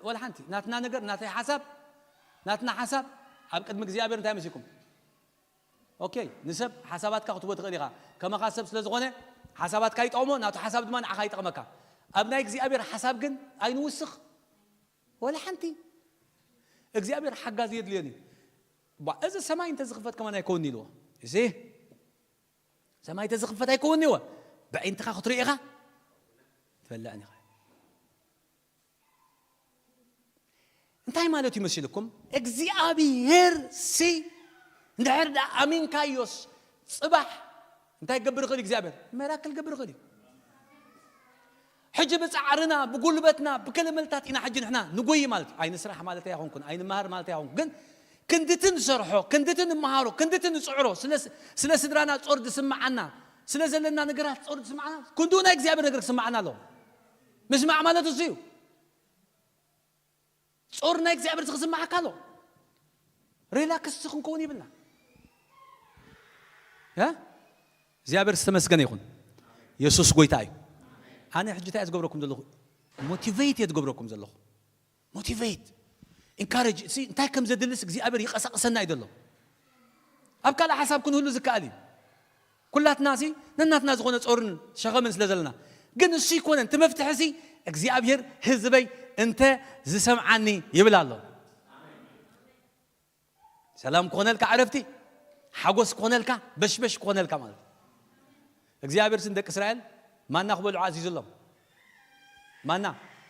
ወላ ሓንቲ ናትና ነገር ናተይ ሓሳብ ናትና ሓሳብ ኣብ ቅድሚ እግዚኣብሔር እንታይ መሲኩም? ኦኬ፣ ንሰብ ሓሳባትካ ክትቦ ትኽእል ኢኻ። ከመኻ ሰብ ስለ ዝኾነ ሓሳባትካ ይጠቕሞ፣ ናቱ ሓሳብ ድማ ንዓኻ ይጠቕመካ። ኣብ ናይ እግዚኣብሔር ሓሳብ ግን ኣይንውስኽ ወላ ሓንቲ። እግዚኣብሔር ሓጋዚ የድልየኒ። ቧ፣ እዚ ሰማይ እንተ ዝኽፈት ከማን ኣይከውን ኢልዎ። እዚ ሰማይ እንተ ዝኽፈት ኣይከውን ኢልዎ። ብዒንትኻ ክትርኢ ኢኻ ትበልዕን ኢኻ። እንታይ ማለት እዩ መሲልኩም? እግዚኣብሔር ሲ እንድሕር ደኣ ኣሚንካዮስ ጽባሕ እንታይ ክገብር ይኽእል እግዚኣብሔር? መራክል ክገብር ይኽእል እዩ። ሕጂ ብጻዕርና ብጉልበትና ብክልምልታት ኢና ሕጂ ንሕና ንጎይ ማለት እዩ። ኣይንስራሕ ማለት ኣይኮንኩን፣ ኣይንመሃር ማለት ኣይኮንኩን። ግን ክንድቲ ንሰርሖ ክንድቲ ንመሃሮ ክንድቲ ንጽዕሮ ስለ ስድራና ጾር ዝስምዓና ስለ ዘለና ነገራት ጾር ዝስምዓና ክንድኡ ናይ እግዚኣብሔር ነገር ክስምዓና ኣለዎ። ምስማዕ ማለት እሱ እዩ። ጾር ናይ እግዚኣብሔር ዝኽስምዓካ ኣሎ። ሪላክስ ክንከውን ይብልና። እግዚኣብሔር ዝተመስገነ ይኹን። የሱስ ጎይታ እዩ። ኣነ ሕጂ እንታይ ዝገብረኩም ዘለኹ? ሞቲቬት እየ ዝገብረኩም ዘለኹ። ሞቲቬት ኢንካሬጅ እንታይ ከም ዘድልስ እግዚኣብሔር ይቀሳቅሰና እዩ ዘሎ። ኣብ ካልእ ሓሳብ ክንህሉ ዝከኣል እዩ። ኩላትና ሲ ነናትና ዝኾነ ጾርን ሸኸምን ስለ ዘለና ግን እሱ ይኮነን እቲ መፍትሒ ሲ እግዚኣብሔር ህዝበይ እንተ ዝሰምዓኒ ይብል ኣሎ። ሰላም ክኾነልካ ዕረፍቲ ሓጎስ ክኾነልካ በሽበሽ ክኾነልካ ማለት እግዚኣብሔር ስን ደቂ እስራኤል ማና ክበልዑ ኣዚዙሎም። ማና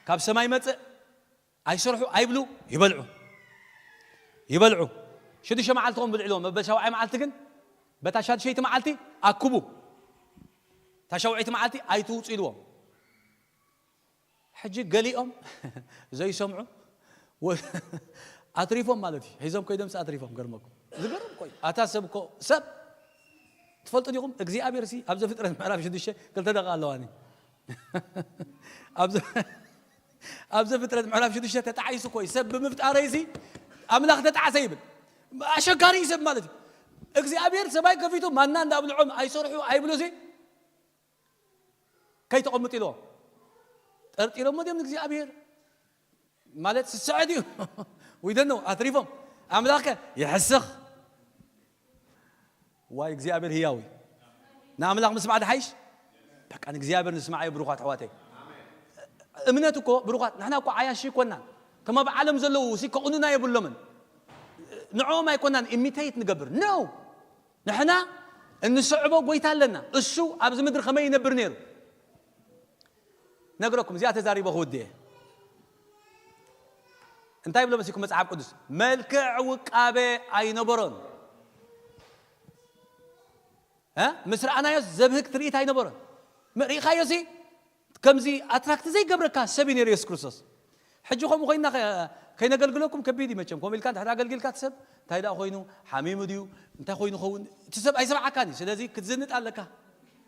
ካብ ሰማይ መጽእ ኣይሰርሑ ኣይብሉ ይበልዑ ይበልዑ። ሽዱሽተ መዓልቲ ኾም ብልዕልዎም በሻውዓይ መዓልቲ ግን በታ ሻድሸይቲ መዓልቲ ኣክቡ እታ ሻውዐይቲ መዓልቲ ኣይትውፁ ኢልዎም። ሕጂ ገሊኦም ዘይሰምዑ ኣትሪፎም ማለት እዩ። ሒዞም ኮይዶምስ ኣትሪፎም ገርመኩም ዝገርም ኮይ ኣታ ሰብ ኮ ሰብ ትፈልጡ ዲኹም እግዚኣብሔር ሲ ኣብ ዘፍጥረት ምዕራፍ ሽዱሽተ ክልተ ደቂ ኣለዋኒ ኣብ ዘፍጥረት ምዕራፍ ሽዱሽተ ተጣዒሱ ኮይ ሰብ ብምፍጣረይ ሲ ኣምላኽ ተጣዕሰ ይብል። ኣሸጋሪ ሰብ ማለት እዩ። እግዚኣብሔር ሰማይ ከፊቱ ማና እንዳብልዖም ኣይሰርሑ ኣይብሉ ሲ ከይተቐምጡ ኢልዎ ጠርጢሮሞ ድዮም ንእግዚኣብሔር ማለት ስስዐት እዩ። ዊደኖ ኣትሪፎም ኣምላኸ ይሕስኽ ዋይ እግዚኣብሔር ህያው እዩ። ንኣምላኽ ምስማዕ ድሓይሽ በቃ ንእግዚኣብሔር ንስማዕ እዩ። ብሩኻት ኣሕዋተይ እምነት እኮ ብሩኻት ንሕና እኮ ዓያሺ ይኮናን ከም ኣብ ዓለም ዘለዉ ሲ ከቕኑና የብሎምን። ንዕኦም ኣይኮናን ኢሚቴት ንገብር ነው ንሕና እንስዕቦ ጎይታ ኣለና። እሱ ኣብዚ ምድሪ ከመይ ይነብር ነይሩ ነግረኩም። እዚኣ ተዛሪበ ክውድእ እየ። እንታይ ይብሎ መሲኩም መጽሓፍ ቅዱስ? መልክዕ ውቃበ ኣይነበሮን። እ? ምስ ረኣናዮስ ዘብህግ ትርኢት ኣይነበሮን። ሪኢኻዮ ሲ ከምዚ ኣትራክት ዘይገብረካ ሰብ እዩ ነይሩ የሱስ ክርስቶስ። ሕጂ ከምኡ ኮይና ከ- ከይነገልግለኩም ከቢድ እዩ መቸም። ከምኡ ኢልካ እንድሕር ኣገልጊልካ እቲ ሰብ እንታይ ደኣ ኮይኑ ሓሚሙ ድዩ እንታይ ኮይኑ ኸውን እቲ ሰብ ኣይሰምዓካን እዩ። ስለዚ ክትዝንጥ ኣለካ።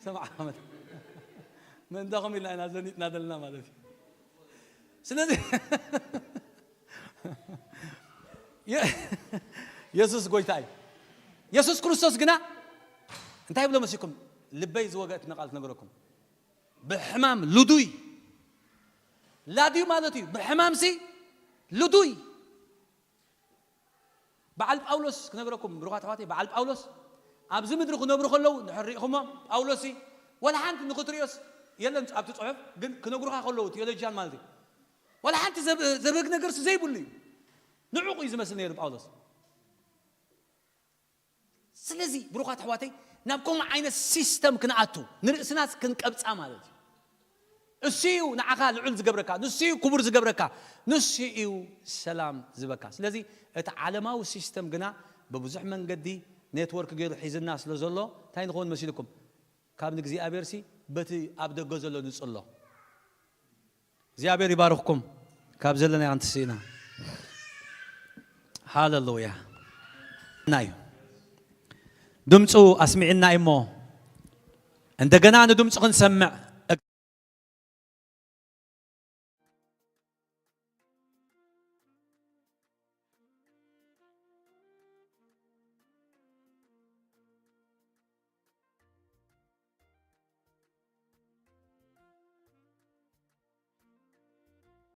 ሰምዓ ምእንታኹም ኢልና ኢና ዘኒጥና ዘለና ማለት እዩ። ስለዚ የ- የሱስ ጎይታ እዩ። የሱስ ክርስቶስ ግና እንታይ ብሎ መሲኩም ልበይ ዝወገእት ነቃል ትነገረኩም ብሕማም ልዱይ ላድዩ ማለት እዩ። ብሕማምሲ ልዱይ በዓል ጳውሎስ ክነግረኩም ብሩኻት ኣሕዋተይ በዓል ጳውሎስ ኣብዚ ምድሪ ክነብሩ ከለዉ ንድሕር ሪኢኹሞ ጳውሎስ ወላ ሓንቲ ንክትሪኦስ የለን ኣብቲ ፅሑፍ ግን ክነግሩኻ ከለዉ ቴዎሎጂያን ማለት እዩ። ወላ ሓንቲ ዘብ- ዘብህግ ነገርሲ ዘይብሉ እዩ። ንዑቕ እዩ ዝመስል ነይሩ ጳውሎስ። ስለዚ ብሩኻት ኣሕዋተይ ናብ ከምኡ ዓይነት ሲስተም ክንኣቱ፣ ንርእስናስ ክንቀብጻ ማለት እዩ። እሱ እዩ ንዓኻ ልዑል ዝገብረካ፣ ንሱ እዩ ክቡር ዝገብረካ፣ ንሱ እዩ ሰላም ዝበካ። ስለዚ እቲ ዓለማዊ ሲስተም ግና ብብዙሕ መንገዲ ኔትወርክ ገይሩ ሒዝና ስለ ዘሎ እንታይ ንኸውን መሲልኩም? ካብ ንእግዚኣብሔር ሲ በቲ ኣብ ደገ ዘሎ ንጽሎ። እግዚኣብሔር ይባርኽኩም። ካብ ዘለና ክንትስኢና። ሃሌሉያ። ናዩ ድምፁ ኣስሚዕና እሞ እንደገና ንድምፁ ክንሰምዕ